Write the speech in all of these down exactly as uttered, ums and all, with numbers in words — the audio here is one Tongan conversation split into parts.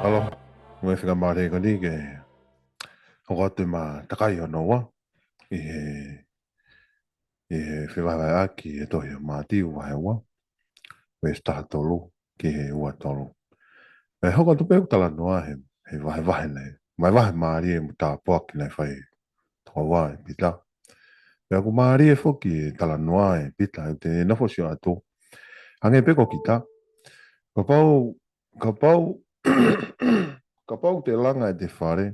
Mālō, mo e faingamālie ko eni ke hoko atu ʻema takai hono ua ʻi he, ʻi he fevahevaheʻaki ʻi he tohi ʻa Mātiu vahe ua, veesi taha tolu ki he ua tolu. ʻE hoko atu pē ʻeku talanoa he, he vahevahe naʻe, mo e vahe mālie mo tāpuaki naʻe fai tokoua ʻe Pita. Pea ʻoku mālie foki e talanoa ʻe Pita, ʻoku te nofo ʻo sio atu. Hangē pē ko kita. Kapau, kapau, kapau te langa ʻete fale,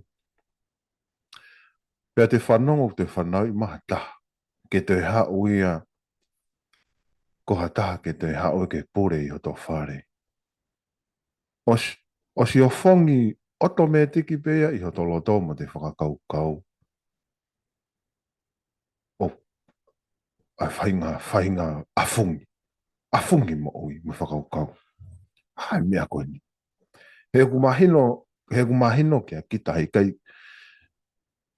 pea te fanongo ʻoku te fanauʻi mai ha taha ke te haʻu ia ko ha taha ke te haʻu ke pule ʻi hoto fale. ʻOsi, ʻosi ofongi ʻotomētiki pē ia ʻi hoto loto mo te fakakaukau ʻo, ʻa e faʻahinga, faʻahinga ʻafungi. ʻAfungi moʻui mo e fakakaukau. ʻAi meʻa ko eni. He ʻoku mahino, he ʻoku mahino kia kita he ʻikai,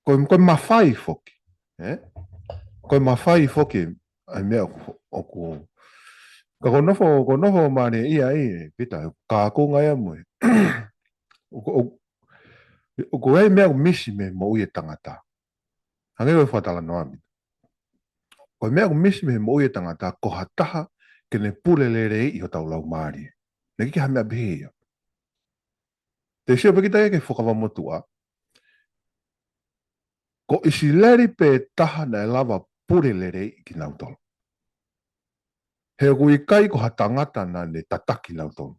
ko, ko e mafai foki. ʻE? Ko e mafai foki, ʻa e meʻa ʻoku, ʻoku, ka ko e nofo, ko e nofo mālie ia ʻe Pita, ka ko e ngaahi ʻa mo e. ʻOku, ʻoku, ʻoku ʻi ai e meʻa ʻoku misi mei he moʻui ʻa e tangata. Hangē ko e fakatalanoa ʻa Pita. Ko e meʻa ʻoku misi mei he moʻui ʻa e tangata, ko ha taha ke ne pule lelei ʻi hotau laumālie. Naʻe ʻikai ke ha meʻa pehē ia. Te sio pē kita ki he Fuakava Motuʻa. Ko ʻIsileli pē taha naʻe lava pule lelei kinautolu. He ʻoku ʻikai ko ha tangata naʻa ne tataki kinautolu.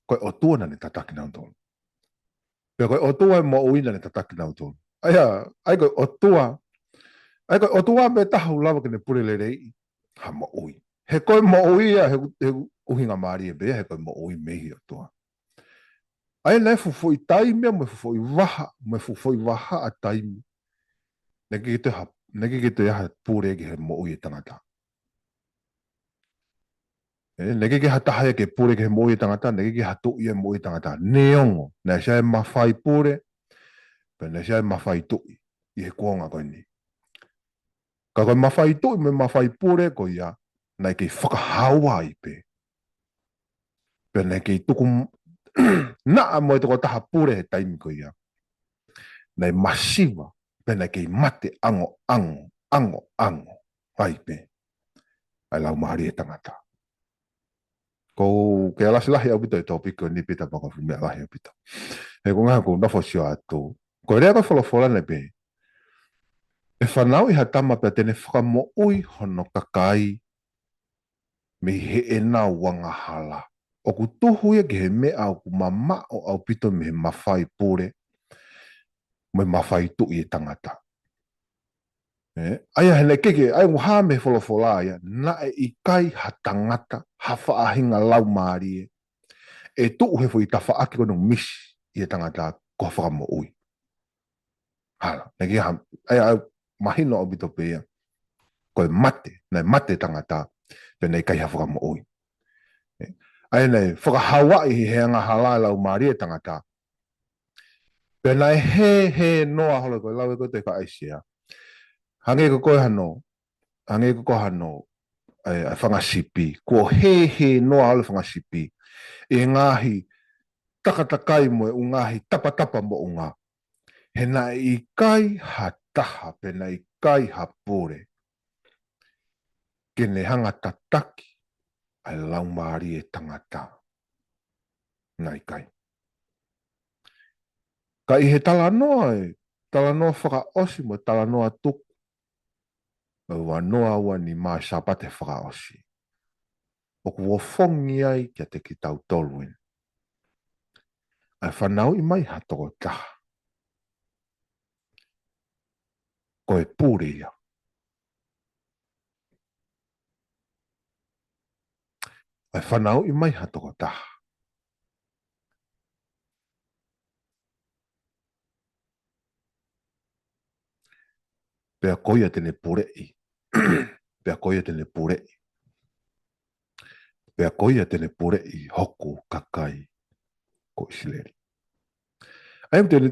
Ko e ʻOtua naʻa ne tataki kinautolu. Pea ko e ʻOtua ʻa e moʻui naʻa ne tataki kinautolu. ʻA ia, ʻa ia ko e ʻOtua, ʻa ia ko e ʻOtua pē taha ʻoku lava ke ne pule lelei ha moʻui. He ko e moʻui ia, he, he ʻuhinga mālie pē ia, he ko e moʻui mei he ʻOtua. ʻA ia naʻe fuʻu foʻi taimi ia, mo e fuʻu foʻi vahaʻa, mo e fuʻu foʻi vahaʻa taimi. Naʻe ʻikai ke toe ha, naʻe ʻikai ke toe ʻi ai ha pule ki he moʻui ʻa e tangata. ʻE, naʻe ʻikai ke ha taha ia ke pule ki he moʻui ʻa e tangata, naʻe ʻikai ke ha tuʻi ia moʻui ʻa e tangata. Neongo, naʻe ʻi ai e mafai pule, pea naʻe ʻi ai e mafai tuʻi, ʻi he kuonga ko eni. Ka ko e mafai tuʻi mo e mafai pule ko ia, naʻe kei fakahaohaoa ai pē. Pea naʻe kei tuku m-, naʻa mo e tokotaha pule he taimi ko ia. Naʻe masiva, pea naʻe kei mate ʻangoʻango, ʻangoʻango ai pē ʻa e laumālie ʻa e tangata. Ko e lasi lahi ʻaupito e tōpiki ko eni Pita, pea ko e fuʻu meʻa lahi ʻaupito. He ko e ngaahi ʻoku ou nofo ʻo sio atu. Ko e lea ko e folofola naʻe pehē, ʻe fanauʻi ha tama pea te ne fakamoʻui hono kakai mei heʻenau angahala. ʻOku tuhu ia ki he meʻa ʻoku mamaʻo ʻaupito mei he mafai pule, mo e mafai tuʻi ʻa e tangata. ʻE, ʻa ia he naʻe ʻikai ke, ʻa ia ʻoku hā mei he folofola ia, naʻe ʻikai ha tangata, ha faʻahinga laumālie ʻe tuʻu he foʻi tafaʻaki ko eni ʻoku misi ʻi he tangata ko e fakamoʻui. Hala, naʻe ʻikai ha, ʻa ia, ʻa ia mahino ʻaupito pē ia. Ko e mate, naʻe mate e tangata, pea naʻe ʻikai ha fakamoʻui. ʻE, ʻa ia naʻe fakahaohaoaʻi he angahala e laumālie ʻa e tangata. Pea naʻe hē, hē noa holo ko e lau ʻe koe ʻe ʻAisea. Hangē ko e hano, hangē ko e hano, ʻa e, ʻa e fanga sipi. Kuo hē, hē noa holo e fanga sipi. ʻI he ngaahi takatakai mo e ngaahi tapatapa moʻunga. He naʻe ʻikai ha taha, pea naʻe ʻikai ha pule ke ne hanga ʻo tataki ʻa e laumālie ʻa e tangata. Naʻe ʻikai. Ka ʻi he talanoa ē, talanoa fakaʻosi mo e talanoa tuku ʻa e ua noa ua nima ʻi he Sāpate fakaʻosi, ʻoku ofongi ai kiate kitautolu eni ʻa e fanauʻi mai ha tokotaha ko e pule ia. ʻA e fanauʻi mai ha tokotaha. Pea ko ia te ne puleʻi. Pea ko ia te ne puleʻi. Pea ko ia te ne puleʻi hoku kakai ko ʻIsileli. ʻA ia te ne,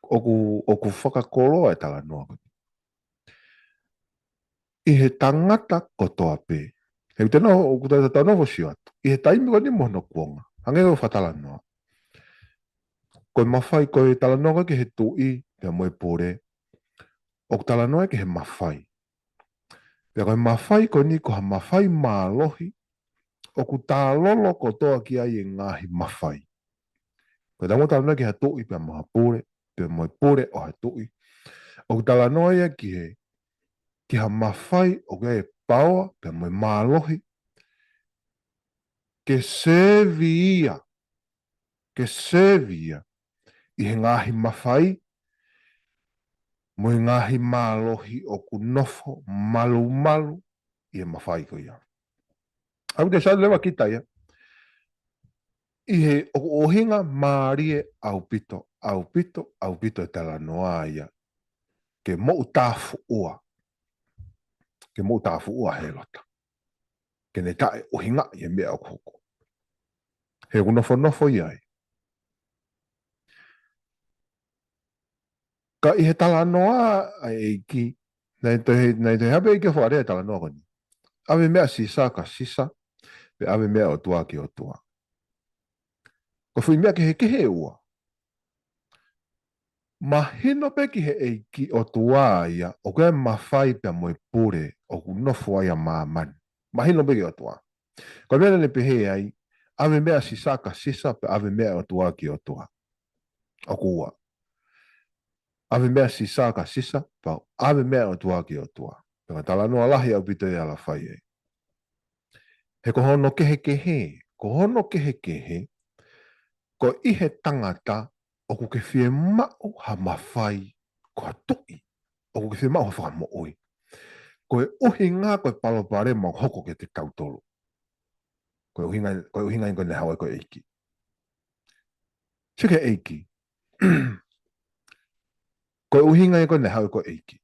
ʻoku, ʻoku fakakoloa e talanoa ko eni. ʻI he tangata kotoa pē. He ʻoku te nofo, ʻoku te tau nofo ʻo sio atu. ʻI he taimi ko eni mo hono kuonga. Hangē ko e fakatalanoa. Ko e mafai, ko e talanoa ko ē ki he tuʻi pea mo e pule, ʻoku talanoa ki he mafai. Pea ko e mafai ko eni ko ha mafai mālohi, ʻoku tālolo kotoa ki ai e ngaahi mafai. Ko e taimi ʻoku talanoa ki ha tuʻi pea mo ha pule, pea mo e pule ʻo ha tuʻi, ʻoku talanoa ia ki he, ki ha mafai ʻoku ʻi ai e paoa pea mo e mālohi ke sevi ia, ke sevi ia ʻi he ngaahi mafai mo e ngaahi mālohi ʻoku nofo malumalu ʻi he mafai ko ia. ʻOku te sio leva kita ia ʻi he ʻoku ʻuhinga mālie ʻaupito, ʻaupito, ʻaupito e talanoa ia ke moʻu tāfuʻua, ke moʻu tāfuʻua ʻe Lota, ke ne taʻeʻuhingaʻi e meʻa ʻoku hoko. He ʻoku nofonofo ia ai. Ka ʻi he talanoa ʻa e ʻEiki, naʻe toe, naʻe toe hape ʻEiki ʻo fakalea e talanoa ko eni. ʻAve meʻa ʻa Sisa kia Sisa, pea ʻave meʻa ʻa e ʻOtua ki he ʻOtua. Ko e foʻi meʻa kehekehe ʻe ua. Mahino pē ki he ʻEiki ʻOtua ia, ʻoku ʻi ai e mafai pea mo e pule ʻoku nofo ai ʻa māmani. Mahino pē ki he ʻOtua. Ko e meʻa naʻa ne pehē ai, ʻave meʻa ʻa Sisa kia Sisa, pea ʻave meʻa ʻa e ʻOtua ki he ʻOtua. ʻOku ua. ʻAve meʻa ʻa Sisa kia Sisa, pea ʻave meʻa ʻa e ʻOtua ki he ʻOtua. Pea ko e talanoa lahi ʻaupito ia ʻa Lafai ai. He ko hono kehekehe, ko hono kehekehe, ko e ʻi he tangata ʻoku ke fiemaʻu ha mafai ko ha tuʻi, ʻoku ke fiemaʻu ha fakamoʻui. Ko e ʻuhinga ko e palopalema ʻoku hoko kiate kitautolu. Ko e ʻuhinga, ko e ʻuhinga ko eni naʻe haʻu ai ko e ʻEiki. Sio ki he ʻEiki. Ko e ʻuhinga ko eni naʻe haʻu ai ko e ʻEiki.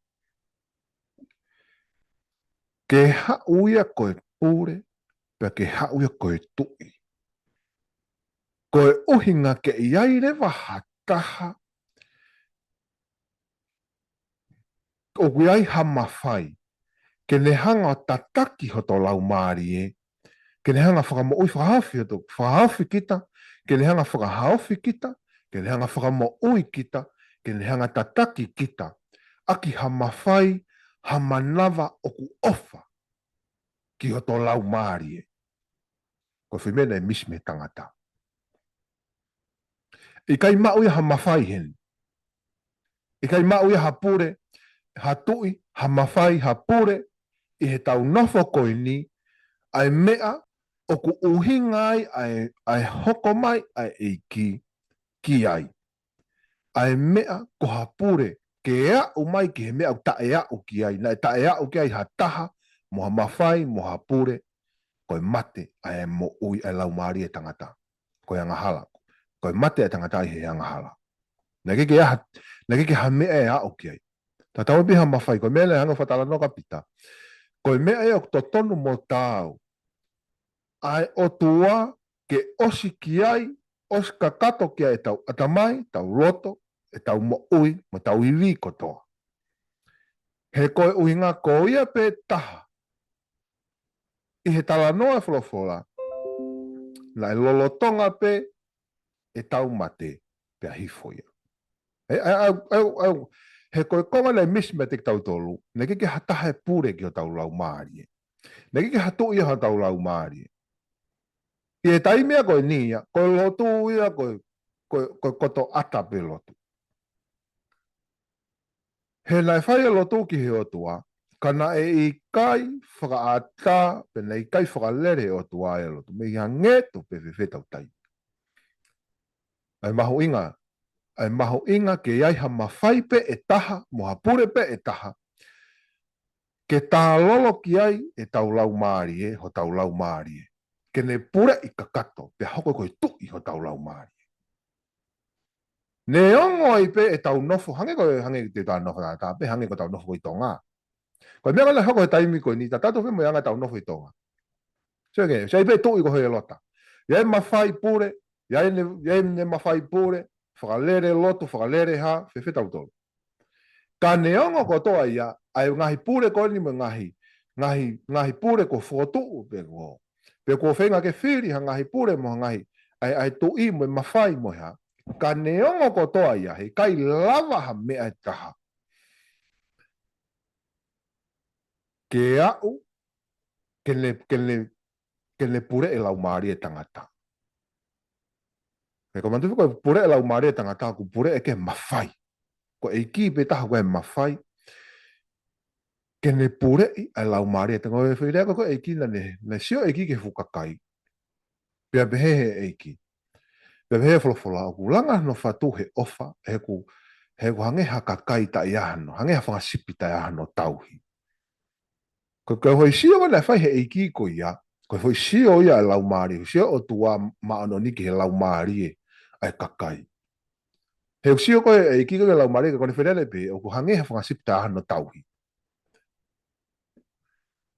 Ke haʻu ia ko e pule, pea ke haʻu ia ko e tuʻi. Ko e ʻuhinga ke ʻi ai leva ha taha ʻoku ʻi ai ha mafai, ke ne hanga ʻo tataki hoto laumālie, ke ne hanga fakamoʻui, fakahaofi hoto, fakahaofi kita, ke ne hanga fakahaofi kita, ke ne hanga fakamoʻui kita, ke ne hanga tataki kita ʻaki ha mafai, ha manava ʻoku ʻofa ki hoto laumālie. Ko e foʻi meʻa naʻe misi mei he tangata. ʻIkai maʻu ia ha mafai heni. ʻIkai maʻu ia ha pule, ha tuʻi, ha mafai, ha pule, ʻi heʻetau nofo ko eni, ʻa e meʻa ʻoku ʻuhinga ai, ʻa e, ʻa e hoko mai, ʻa e ʻEiki, ki ai. ʻA e meʻa ko ha pule, ke aʻu mai ki he meʻa ʻoku taʻeaʻu ki ai, naʻe taʻeaʻu ki ai ha taha, mo ha mafai, mo ha pule, ko e mate ʻa e moʻui ʻa e laumālie ʻa e tangata. Ko e angahala. Ko e mate ʻa e tangata ʻi he angahala. Naʻe ʻikai ke ʻi ai ha, naʻe ʻikai ke ʻi ai ha meʻa ʻe aʻu ki ai. Tatau ai pē ha mafai, ko e meʻa naʻe hanga ʻo fakatalanoa kia Pita. Ko e meʻa ia ʻoku totonu mo taau. ʻA e ʻOtua ke ʻosi ki ai, ʻosi kakato ki ai ʻetau ʻatamai, ʻetau loto, ʻetau moʻui, mo ʻetau ivi kotoa. He ko e ʻuhinga ko ia pē taha, ʻi he talanoa ʻa e folofola, naʻe lolotonga pē ʻetau mate pea hifo ia. ʻE, ʻe, ʻe, ʻe, ʻe, he ko e konga naʻe misi meiate kitautolu, naʻe ʻikai ke ʻi ai ha taha ʻe pule ki hotau laumālie. Naʻe ʻikai ke ʻi ai ha tuʻi ia hotau laumālie. ʻI he taimi ia ko eni ia, ko e lotu ia, ko e, ko e, ko e koto ʻata pē lotu. He naʻe fai e lotu ki he ʻOtua, ka naʻe ʻikai fakaʻatā, pe naʻe ʻikai fakalele he ʻOtua e lotu. Mei hangē tofu pē fēfē ʻetau taimi. ʻA e mahuʻinga, ʻa e mahuʻinga ke ʻi ai ha mafai pē ʻe taha, mo ha pule pē ʻe taha, ke tālolo ki ai ʻetau laumālie, hotau laumālie. Ke ne puleʻi kakato, pea hoko ko e tuʻi hotau laumālie. Neongo ai pē ʻetau nofo, hangē ko, hangē te tau nofo ʻatā, pe hangē ko ʻetau nofo ko ē ʻi Tonga. Ko e meʻa ko ē naʻe hoko he taimi ko eni, tatau tofu pē mo e anga ʻetau nofo ʻi Tonga. Sio ki, sio ai pē tuʻi ko ē ʻa Lota. ʻI ai e mafai pule, ʻi ai ʻene, ʻi ai ʻene mafai pule, fakalele lotu, fakalele hā, fēfē tautolu. Ka neongo kotoa ia, ʻa e ngaahi pule ko eni mo e ngaahi, ngaahi, ngaahi pule kuo fokotuʻu pe ko, pe kuo feinga ke fili ha ngaahi pule mo ha ngaahi, ʻa e, ʻa e tuʻi mo e mafai mo e hā. Ka neongo kotoa ia, heʻikai lava ha meʻa ʻe taha ke aʻu ke ne, ke ne, ke ne puleʻi e laumālie ʻo e tangata. He ko e manatuʻi ko e puleʻi e laumālie ʻo e tangata, ʻoku puleʻi ki he mafai. Ko e ʻEiki pē taha ko e mafai ke ne puleʻi ʻa e laumālie ʻo e tangata. Ko e foʻi lea ko ē ʻa e ʻEiki naʻa ne, naʻe sio e ʻEiki ki he fuʻu kakai. Pea pehē ʻe he ʻEiki, pea pehē ʻe he folofola, ʻoku langa hono fatu he ʻofa, he ʻoku, he ʻoku hangē ha kakai taʻe ʻi ai hano, hangē ha fanga sipi taʻe ʻi ai hano tauhi. Ko, ko e foʻi sio ko ē naʻe fai ʻe he ʻEiki ko ia, ko e foʻi sio ia ʻa e laumālie, sio ʻOtua māʻoniʻoni ki he laumālie ʻa e kakai. He ʻoku sio ko ē ʻEiki ko ē ki he laumālie, ka ko ʻene fenene pē, ʻoku hangē ha fanga sipi taʻe ʻi ai hano tauhi.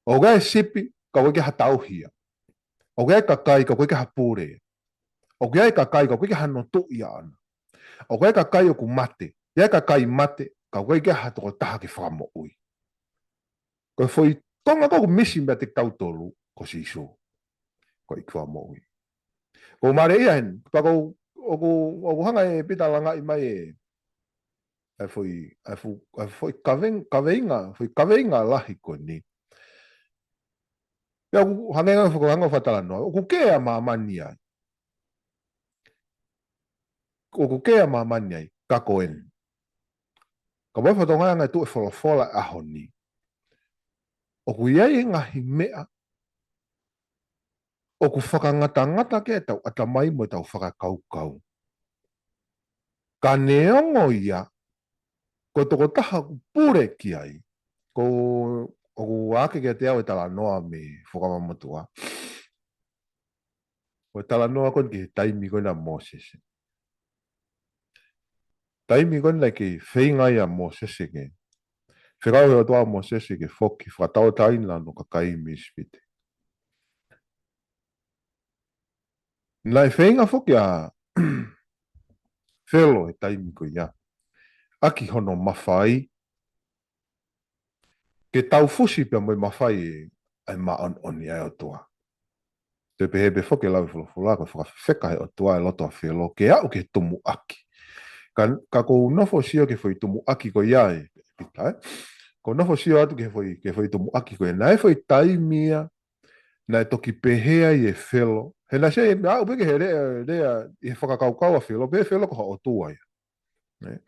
ʻOku ʻi ai e sipi, ka ʻoku ʻikai ha tauhi ia. ʻOku ʻi ai e kakai, ka ʻoku ʻikai ha pule ia. ʻOku ʻi ai e kakai, ka ʻoku ʻikai hano tuʻi ʻaʻana. ʻOku ʻi ai e kakai ʻoku mate. ʻI ai e kakai mate, ka ʻoku ʻikai ha tokotaha ke fakamoʻui. Ko e foʻi konga ko ē ʻoku misi meiate kitautolu, ko Sīsū. Ko e ʻEiki Fakamoʻui. Ko e mālie ia heni, pea ko, ʻoku, ʻoku hanga ʻe Pita ʻo langaʻi mai e, e foʻi, e foʻi, e foʻi kaveng-, kaveinga, foʻi kaveinga lahi ko eni. Pea ʻoku hangē ko e foʻi hanga ʻo fakatalanoa, ʻoku kē ʻa māmani ai. ʻOku kē ʻa māmani ai, ka ko eni. Ka ʻoku ou fakatonga ʻa e ngaahi tuʻu e folofola ʻaho ni. ʻOku ʻi ai e ngaahi meʻa ʻoku fakangatangata ki ai ʻetau ʻatamai mo ʻetau fakakaukau. Ka neongo ia, ko e tokotaha ʻoku pule ki ai, ko, ʻoku ʻohake kiate au e talanoa mei Fuakava Motuʻa. Ko e talanoa ko eni ki he taimi ko ena ʻa Mōsese. Taimi ko ena naʻe kei feinga ai ʻa Mōsese ke, fekau ʻe he ʻOtua ʻa Mōsese ke foki fakatauʻatāina hono kakai mei ʻIsipite. Naʻe feinga foki ʻa Felo he taimi ko ia, ʻaki hono mafai, ke taufusi pea mo e mafai ʻa e māʻoniʻoni ʻa e ʻOtua. Toe pehē pē foki e lau e folofola, ko e fakafefeka ʻe he ʻOtua e loto ʻa Felo ke aʻu ki he tumuʻaki. Ka, ka ʻoku ou nofo ʻo sio ki he foʻi tumuʻaki ko ia ē, Pita, ē? ʻOku ou nofo ʻo sio atu ki he foʻi, ki he foʻi tumuʻaki ko ia. Naʻe foʻi taimi ia, naʻe toki pehē ai ʻe Felo. He naʻe ʻosi aʻu pē ki he lea, lea, ʻi he fakakaukau ʻa Felo, pehē ʻe Felo ko ha ʻotua ia. Ē?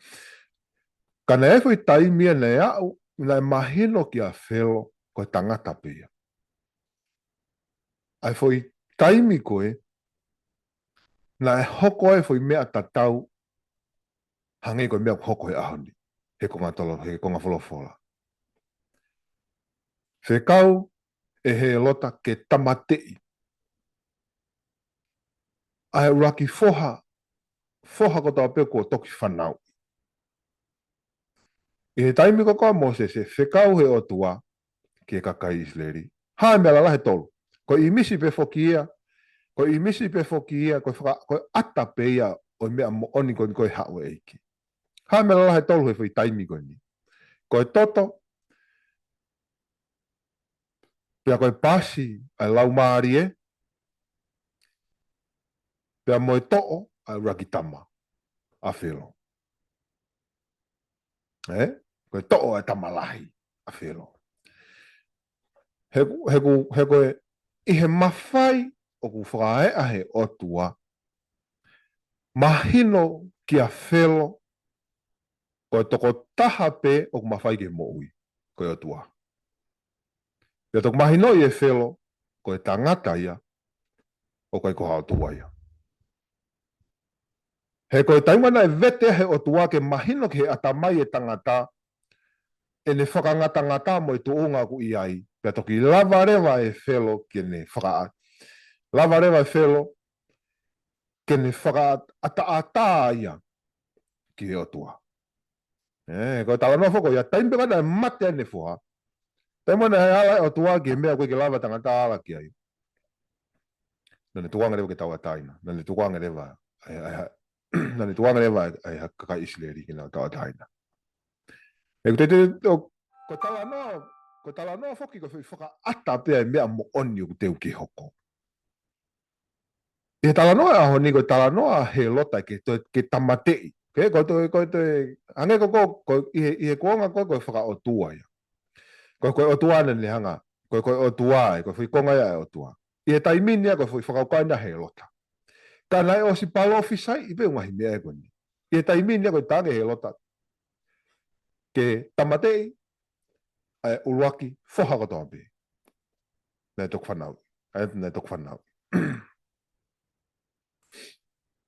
Ka naʻe foʻi taimi ia naʻe aʻu, naʻe mahino kia Felo, ko e tangata pē ia. ʻA e foʻi taimi ko ē, naʻe hoko ai e foʻi meʻa tatau, hangē ko e meʻa ʻoku hoko he ʻaho ni, he konga tolo, he konga folofola. Fekau ʻe Hēlota ke tāmateʻi ʻa e ʻuluaki foha, foha kotoa pē kuo toki fanauʻi. ʻI he taimi ko ē ʻa Mōsese, fekau ʻe he ʻOtua ki he kakai ʻIsileli. Hā e meʻa lalahi ʻe tolu. Ko e ʻīmisi pē foki ia, ko e ʻīmisi pē foki ia, ko e faka-, ko e ʻata pē ia ʻo e meʻa moʻoni ko eni ko e haʻu ʻa e ʻEiki. Hā e meʻa lalahi ʻe tolu he foʻi taimi ko eni. Ko e toto, pea ko e pasi ʻa e laumālie, pea mo e toʻo ʻa e ʻuluaki tama ʻa Felo. Ē? Ko e toʻo ʻa e tama lahi ʻa Felo. He ʻoku, he ʻoku, he ko e, ʻi he mafai ʻoku fakaeʻa ʻe he ʻOtua, mahino kia Felo, ko e tokotaha pē ʻoku mafai ke moʻui, ko e ʻOtua. Pea toki mahinoʻi ʻe Felo, ko e tangata ia, ʻoku ʻikai ko ha ʻotua ia. He ko e taimi naʻe vete ai ʻe he ʻOtua ke mahino ki he ʻatamai ʻo e tangata, ʻene fakangatangata mo e tuʻunga ʻoku ʻi ai, pea toki lava leva ʻe Felo ke ne faka-, lava leva ʻe Felo ke ne fakaʻataʻatā ia ki he ʻOtua. Ē, ko e talanoa foki ia, taimi pē naʻe mate ai ʻene foha. Taimi naʻe ala ʻa e ʻOtua ki he meʻa ʻoku ʻikai ke lava tangata ala ki ai. Naʻa ne tukuange leva ke tauʻatāina. Naʻa ne tukuange leva, ʻa e, ʻa e, naʻa ne tukuange leva ʻa e, ʻa e kakai ʻIsileli ke nau tauʻatāina. Ē, ko e te, te, ʻo, ko e talanoa, ko e talanoa foki ko e foʻi fakaʻata pē ʻa e meʻa moʻoni ʻoku teu ke hoko. ʻI he talanoa ʻaho ni, ko e talanoa ʻa Hēlota ke toe, ke tāmateʻi. Ke, ko e toe, ko e toe, hangē ko, ko, ko, ʻi he, ʻi he kuonga ko, ko e fakaʻotua ia. Ko, ko e ʻotua naʻa ne hanga, ko, ko e ʻotua ē, ko e foʻi konga ia ʻa e ʻotua. ʻI he taimi ni ia, ko e foʻi fakakaukau ia ʻa Hēlota. Ka naʻe ʻosi palōfisaiʻi pē ʻū ngaahi meʻa ko eni. ʻI he taimi ni ia, ko e tala ange ʻe Hēlota ke tāmateʻi ʻa e ʻuluaki foha kotoa pē naʻe toki fanauʻi. ʻA e, naʻe toki fanauʻi.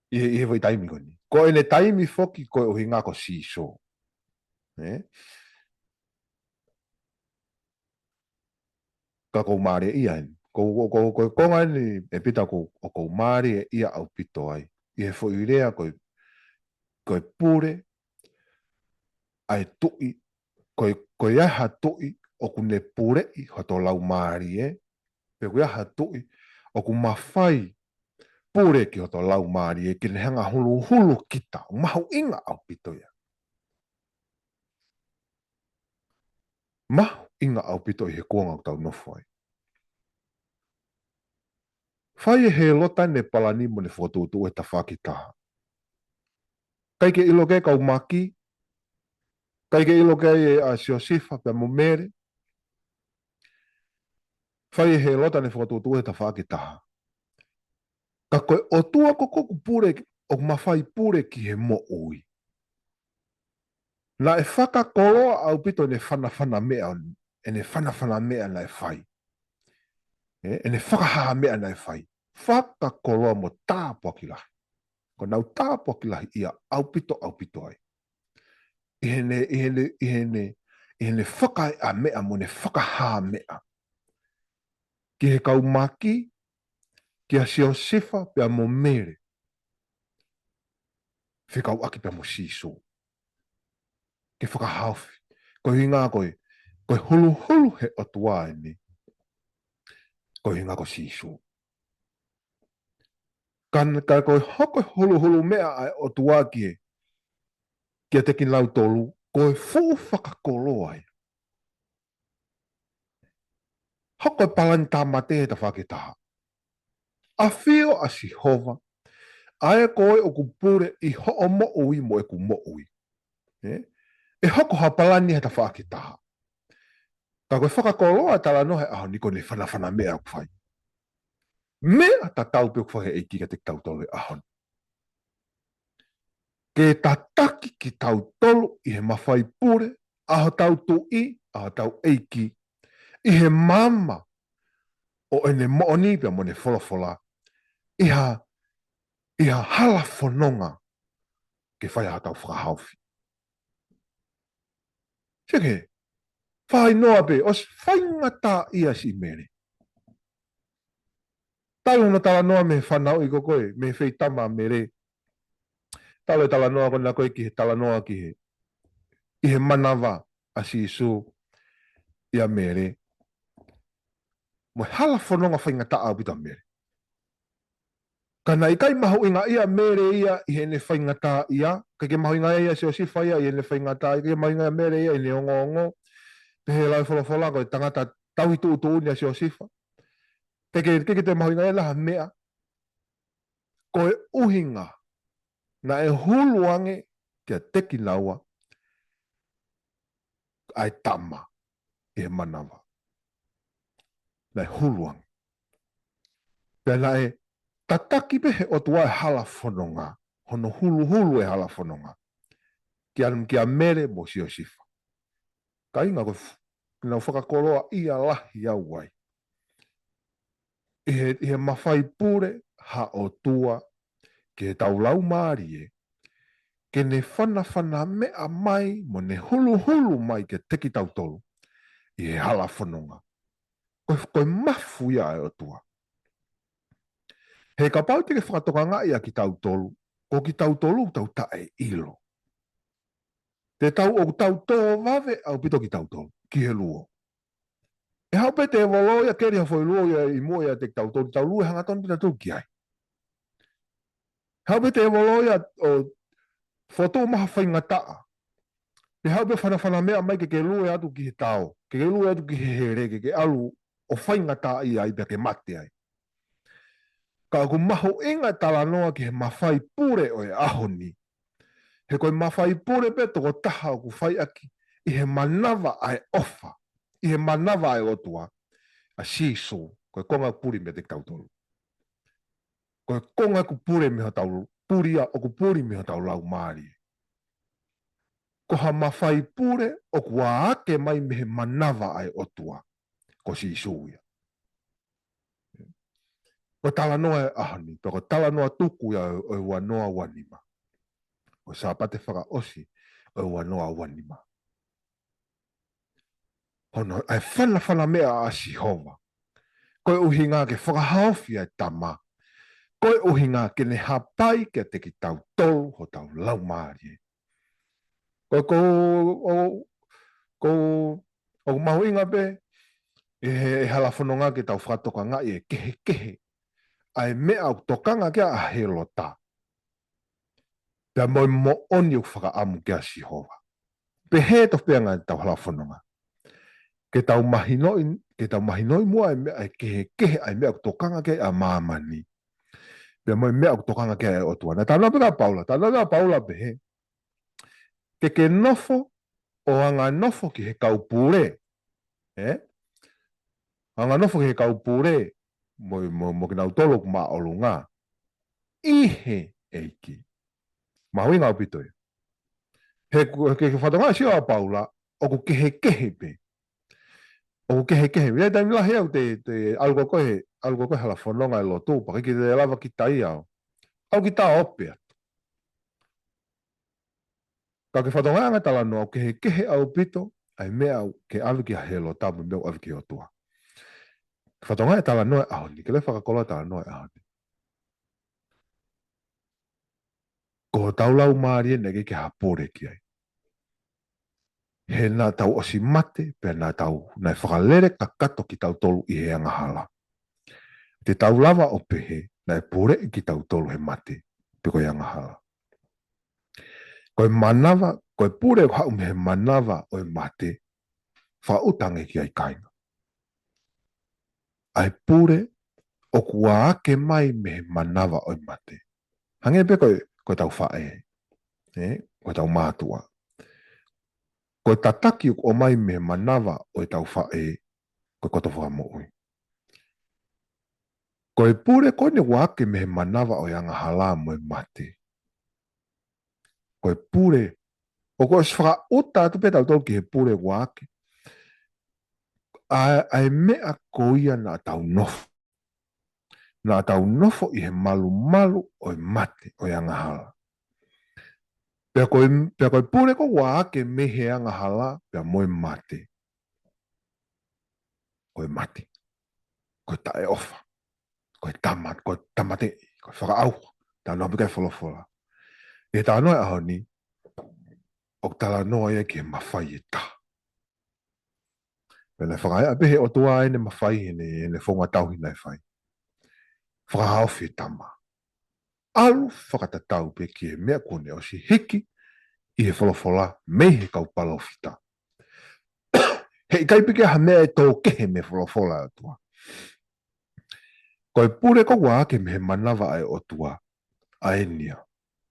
ʻI he, ʻi he foʻi taimi ko eni. Ko ʻene taimi foki ko e ʻuhinga ko Sīsū. Ē? Ka ʻoku ou mālieʻia eni. Ko, ko, ko, ko e konga eni ʻe Pita ʻoku, ʻoku ou mālieʻia ʻaupito ai. ʻI he foʻi lea ko e, ko e pule ʻa e tuʻi, ko e, ko e ʻi ai ha tuʻi ʻoku ne puleʻi hoto laumālie, pe ko e ʻi ai ha tuʻi ʻoku mafai pule ki hoto laumālie, ke ne hanga huluhulu kita, mahuʻinga ʻaupito ia. Mahuʻinga ʻaupito ʻi he kuonga ʻoku tau nofo ai. Fai ʻe Hēlota ʻene palani mo ʻene fokotuʻutuʻu he tafaʻaki taha. ʻIkai ke ʻilo ki ai e kau Maki, ʻikai ke ʻilo ki ai ʻa Siosifa pea mo Mele. Fai ʻe Hēlota ʻene fokotuʻutuʻu he tafaʻaki taha. Ka ko e ʻOtua ko ē ʻoku pule, ʻoku mafai pule ki he moʻui. Naʻe fakakoloa ʻaupito ʻene fanafana meʻa, ʻene fanafana meʻa naʻe fai. Ē, ʻene fakahā meʻa naʻe fai. Fakakoloa mo tāpuaki lahi. Ko ʻenau tāpuaki lahi ia ʻaupito, ʻaupito ai. ʻI heʻene, ʻi heʻene, ʻi heʻene, ʻi heʻene fakaeʻa meʻa mo ʻene fakahā meʻa. Ki he kau Maki, kia Siosifa pea mo Mele. Fekauʻaki pea mo Sīsū. Ke fakahaofi. Ko e ʻuhinga ko e, ko e huluhulu he ʻOtua eni. Ko e ʻuhinga ko Sīsū. Ka, ka ko e hoko e huluhulu meʻa ʻa e ʻOtua ki he, kiate kinautolu, ko e fuʻu fakakoloa ia. Hoko e palani tāmate he tafaʻaki taha. ʻAfio ʻa Sihova, ʻa ē ko ē ʻoku pule ʻi hoʻo moʻui mo ʻeku moʻui. Ē? ʻE hoko ha palani he tafaʻaki taha. Ka ko e fakakoloa e talanoa he ʻaho ni ko ʻene fanafana meʻa ʻoku fai. Meʻa tatau pē ʻoku fai he ʻEiki kiate kitautolu he ʻaho ni. Ke tataki kitautolu ʻi he mafai pule ʻa hotau Tuʻi, ʻa hotau ʻEiki, ʻi he maama ʻo ʻene moʻoni pea mo ʻene folofola, ʻi ha, ʻi ha hala fononga ke fai ʻa hotau fakahaofi. Seke, fai noa pē, ʻosi faingataʻaʻia siʻi Mele. Talu hono talanoa mei he fanauʻi ko ē, mei he feitama ʻa Mele. Talu e talanoa ko ena ko ē ki he talanoa ki he, ʻi he manava ʻa Sīsū ʻia Mele. Mo e hala fononga faingataʻa ʻaupito ʻa Mele. Ka naʻe ʻikai mahuʻingaʻia Mele ia ʻi heʻene faingataʻaʻia, ʻikai ke mahuʻingaʻia Siosifa ia ʻi heʻene faingataʻaʻia, ʻikai ke mahuʻingaʻia Mele ia ʻi heʻene ongoongo. Pehē lau e folofola ko e tangata tauhi tuʻutuʻuni ʻa Siosifa. ʻIkai ke, ʻikai ke toe mahuʻingaʻia ha meʻa. Ko e ʻuhinga naʻe hulu ange kiate kinaua ʻa e tama ʻi he manava. Naʻe hulu ange. Pea naʻe tataki pē he ʻOtua e hala fononga, hono huluhulu e hala fononga. Kia, kia Mele mo Siosifa. Kāinga ko e f-, nau fakakoloaʻia lahi au ai. ʻI he, ʻi he mafai pule ha ʻOtua ki heʻetau laumālie, ke ne fanafana meʻa mai, mo ne huluhulu mai kiate kitautolu, ʻi he hala fononga. Ko e, ko e mafu ia ʻa e ʻOtua. He kapau te ke fakatokangaʻi ʻa kitautolu, ko kitautolu tau taʻeʻilo. Te tau ʻoku tau tō vave ʻaupito kitautolu, ki he luo. ʻE haʻu pē tēvolo ia keli ha foʻi luo ia ʻi muʻa ʻiate kitautolu, tau lue hangatonu pē tautolu ki ai. Haʻu pē tēvolo ia ʻo fotu maha faingataʻa. Pea haʻu pē fanafana meʻa mai ke ke lue atu ki he tao, ke ke lue atu ki he hele, ke ke ʻalu ʻo faingataʻaʻia ai pea ke mate ai. Ka ʻoku mahuʻinga e talanoa ki he mafai pule ʻo e ʻaho ni. He ko e mafai pule pē tokotaha ʻoku fai ʻaki ʻi he manava ʻa e ʻofa, ʻi he manava ʻa e ʻOtua, ʻa Sīsū, ko e konga puli meiate kitautolu. Ko e konga ʻoku pule mei hotau puli ia, ʻoku puli mei hotau laumālie. Ko ha mafai pule ʻoku ʻā ake mai mei he manava ʻa e ʻOtua, ko Sīsū ia. Ko e talanoa e ʻaho ni, pe ko e talanoa tuku ia ʻo e ua noa ua nima. ʻO e Sāpate fakaʻosi ʻo e ua noa ua nima. Hono, ʻa e fanafana meʻa ʻa Sihova. Ko e ʻuhinga ke fakahaofi ʻa e tama. Ko e ʻuhinga ke ne hapai kiate kitautolu hotau laumālie. Ko, ko, ʻo, ko, ʻoku mahuʻinga pē, ʻi he, he hala fononga ke tau fakatokangaʻi e kehekehe ʻa e meʻa ʻoku tokanga ki ai ʻa Hēlota. Pea mo e moʻoni ʻoku fakaʻamu ki ai ʻa Sihova. Pehē tofu pē ʻa e ngaahi tau hala fononga. Ke tau mahinoʻi, ke tau mahinoʻi muʻa e meʻa, e kehekehe ʻa e meʻa ʻoku tokanga ki ai ʻa māmani. Pea mo e meʻa ʻoku tokanga ki ai ʻa e ʻOtua. Naʻe talanoa pē ʻa Paula, talanoa pē ʻa Paula pehē. Ke ke nofo, ʻo anganofo ki he kau pule. ʻE? Anganofo ki he kau pule, mo, mo, mo kinautolu ʻoku māʻolunga. ʻI he ʻEiki. Mahuʻinga ʻaupito ia. He ku-, ke, ke fakatokangaʻi ʻa Paula, ʻoku kehekehe pē. ʻOku kehekehe. Ia taimi lahi au te, te ʻalu ko ē, ʻalu ko ē hala fononga e lotu, pea ʻikai ke te lava kita ia. ʻAlu kita ʻo ope atu. Ka ke fakatokangaʻi ʻa e talanoa ʻoku kehekehe ʻaupito, ʻa e meʻa ʻoku ʻave kia Hēlota mo e meʻa ʻoku ʻave ki he ʻOtua. Fakatokangaʻi e talanoa e ʻaho ni, ke le fakakoloa e talanoa e ʻaho ni. Ko hotau laumālie naʻe ʻikai ke ha pule ki ai. He naʻa tau ʻosi mate, pea naʻa tau, naʻe fakalele kakato kitautolu ʻi he angahala. Te tau lava ʻo pehē, naʻe puleʻi kitautolu he mate, pe ko e angahala. Ko e manava, ko e pule ʻoku haʻu mei he manava ʻo e mate, fakaʻuta ange ki ai kāinga. ʻA e pule, ʻoku ʻā ake mai mei he manava ʻo e mate. Hangē pē ko e, ko e tau faʻē, ʻe, ko e tau mātuʻa. Ko e tataki ʻoku ʻomai mei he manava ʻo e tau faʻē, ko e koto fakamoʻui. Ko e pule ko eni ʻoku ʻā ake mei he manava ʻo e angahala mo e mate. Ko e pule, ʻoku ʻosi fakaʻuta atu pē tautolu ki he pule ʻoku ʻā ake. ʻA, ʻa e meʻa ko ia naʻa tau nofo. Naʻa tau nofo ʻi he malumalu ʻo e mate, ʻo e angahala. Pea ko e, pea ko e pule ko ē ʻoku ʻā ake mei he angahala, pea mo e mate. Ko e mate. Ko e taʻeʻofa. Ko e tama-, ko e tāmateʻi, ko e fakaʻauha. Talanoa pē ki ai e folofola. ʻI he talanoa e ʻaho ni, ʻoku talanoa ia ki he mafai ʻe taha. Pea naʻe fakaeʻa pē he ʻOtua ʻene mafai, ʻene, ʻene founga tauhi naʻe fai. Fakahaofi e tama. ʻAlu fakatatau pē ki he meʻa kuo ne ʻosi hiki ʻi he folofola mei he kau palōfita. He ʻikai pē ke ʻi ai ha meʻa ʻe tō kehe mei he folofola ʻa e ʻOtua. Ko e pule ko ē ʻoku ʻā ake mei he manava ʻa e ʻOtua, ʻa eni ia.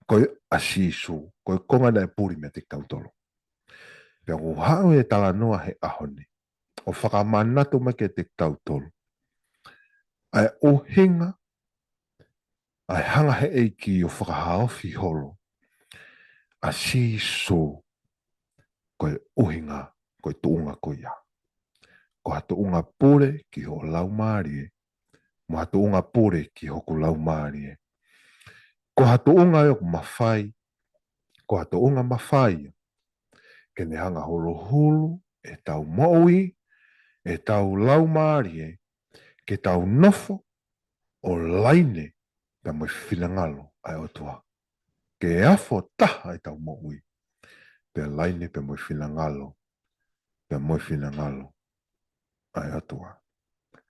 Ko ia ʻa Sīsū, ko e konga naʻe puli meiate kitautolu. Pea ʻoku haʻu e talanoa he ʻaho ni, ʻo fakamanatu mai kiate kitautolu ʻa e ʻuhinga, ʻa e hanga he ʻEiki ʻo fakahaofi holo ʻa Sīsū, ko e ʻuhinga, ko e tuʻunga ko ia. Ko ha tuʻunga pule ki ho laumālie, mo ha tuʻunga pule ki hoku laumālie. Ko ha tuʻunga ʻoku mafai, ko ha tuʻunga mafai ia ke ne hanga huluhulu ʻetau moʻui, ʻetau laumālie, ke tau nofo ʻo laine pea mo e finangalo ʻa e ʻOtua. Ke afo taha ʻetau moʻui, pea laine pea mo e finangalo, pea mo e finangalo ʻa e ʻOtua.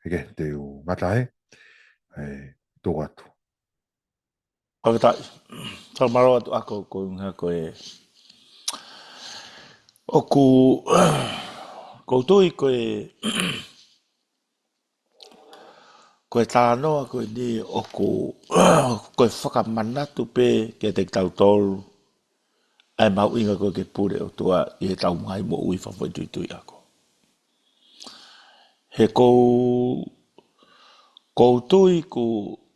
ʻIkai te u ngata ai, ʻe, tuku atu. Fakafetaʻi. Fakamālō atu ʻaʻaku ko e ʻuhinga ko e, ʻoku, ʻoku ou tui ko e, Ko e talanoa ko eni ʻoku, ko e fakamanatu pē kiate kitautolu ʻa e mahuʻinga ko ē ke pule ʻOtua ʻi heʻetau ngaahi moʻui fakafoʻituitui ako. He ʻoku ou, ʻoku ou tui ʻoku,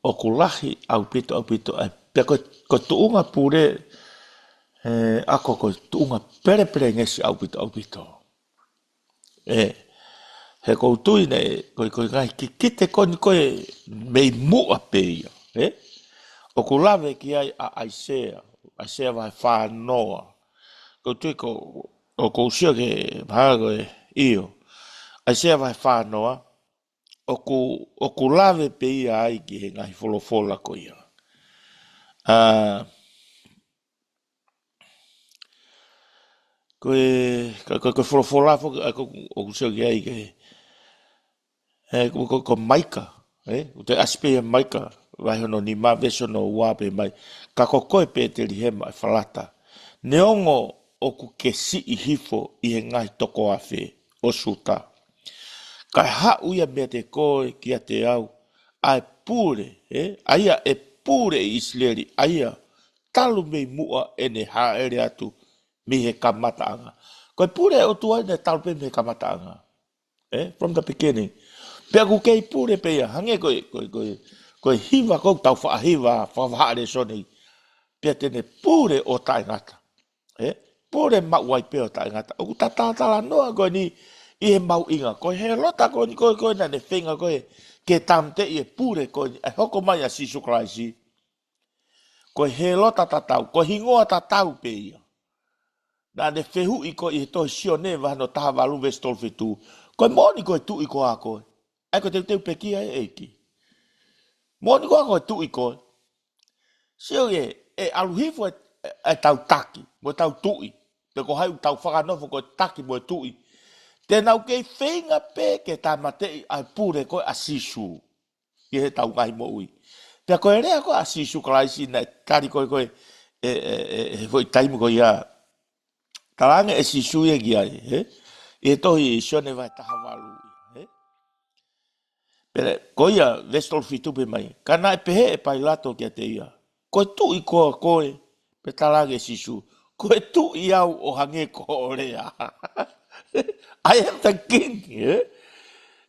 ʻoku lahi ʻaupito, ʻaupito, ʻa e, pea ko, ko e tuʻunga pule, ē, ako ko e tuʻunga pelepelengesi ʻaupito, ʻaupito. ʻE, he ʻoku ou tui naʻe, ko e, ko e ngaahi kikite ko eni ko e mei muʻa pē ia, ē? ʻOku lave ki ai ʻa ʻAisea, ʻAisea vahe fā noa. ʻOku ou tui ko, ʻoku ou sio ki he vahe ko ē, ʻio. ʻAisea vahe fā noa, ʻoku, ʻoku lave pē ia ai ki he ngaahi folofola ko ia. ʻA, ko e, ko, ko, ko e folofola foki, ʻa, ko, ʻoku sio ki ai ke, ē, ko, ko, ko Maika, ē, ʻoku te ʻasi pē ia Maika, vahe hono nima, veesi hono ua pē mai, ka ko koe Pētelihema ʻEfalata. Neongo ʻoku ke siʻi hifo ʻi he ngaahi toko afe ʻo Siuta. Kae haʻu ia meiate koe kiate au, ʻa e pule, ē, ʻa ia ʻe pule ʻi ʻIsileli, ʻa ia talu mei muʻa ʻene hāʻele atu mei he kamataʻanga. Ko e pule ʻOtua eni talu pē mei he kamataʻanga. Ē, from the beginning. Pea ʻoku kei pule pē ia, hangē ko e, ko e, ko e, ko e hiva ko ē ʻoku tau faʻa hiva, fakavahaʻa lēsoni. Pea te ne pule ʻo taʻengata. Ē, pule maʻu ai pē ʻo taʻengata. ʻOku ta talatalanoa ko eni ʻi he mahuʻinga. Ko e Hēlota ko eni ko ē, ko ē naʻa ne feinga ko ē ke tāmateʻi e pule ko eni, ʻa e hoko mai ʻa Sīsū Kalaisi. Ko e Hēlota tatau, ko e hingoa tatau pē ia. Naʻa ne fehuʻi ko ē ʻi he tohi Sione vahe hono taha valu veesi tolu fitu. Ko e moʻoni ko e tuʻi koā koe? ʻA ia ko e teuteu pekia ʻe he ʻEiki. Moʻoni koā ko e tuʻi koe? Sio ē, ʻe ʻalu hifo e, e, ʻetau taki, mo ʻetau tuʻi. Pe ko hai ʻoku tau fakanofo ko e taki mo e tuʻi. Te nau kei feinga pē ke tāmateʻi ʻa e pule ko ē ʻa Sīsū ʻi heʻetau ngaahi moʻui. Pea ko e lea ko ē ʻa Sīsū Kalaisi naʻe tali ko ē ko ē, ē, ē, ē, he foʻi taimi ko ia. Talaange ʻe Sīsū ia ki ai, ē? ʻI he tohi Sione vahe taha valu, ē? Pea ko ia, veesi tolu fitu pē mai. Ka naʻe pehē ʻe Pailato kiate ia, ko e tuʻi koā koe? Pea talaange ʻe Sīsū, ko e tuʻi au ʻo hangē ko hoʻo lea. I am the king, ē?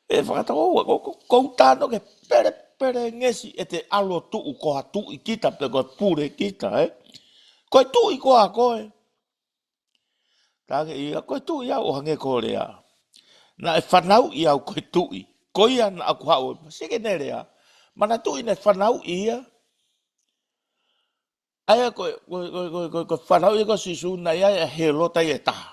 ʻE fakatau, ko, ko, ko u tano ke pelepelengesi ʻete ʻalu ʻo tuʻu ko ha tuʻi kita, pe ko e pule kita, ē? Ko e tuʻi koā koe? Talaange ia, ko e tuʻi au ʻo hangē ko hoʻo lea. Naʻe fanauʻi au ko e tuʻi. Ko ia naʻa ku haʻu ʻo, sike ne lea. Manatuʻi naʻe fanauʻi ia. ʻA ia ko e, ko e, ko e, ko e, ko e, ko e fanauʻi ko ē ʻa Sīsū naʻe ʻi ai ʻa Hēlota ia ʻe taha.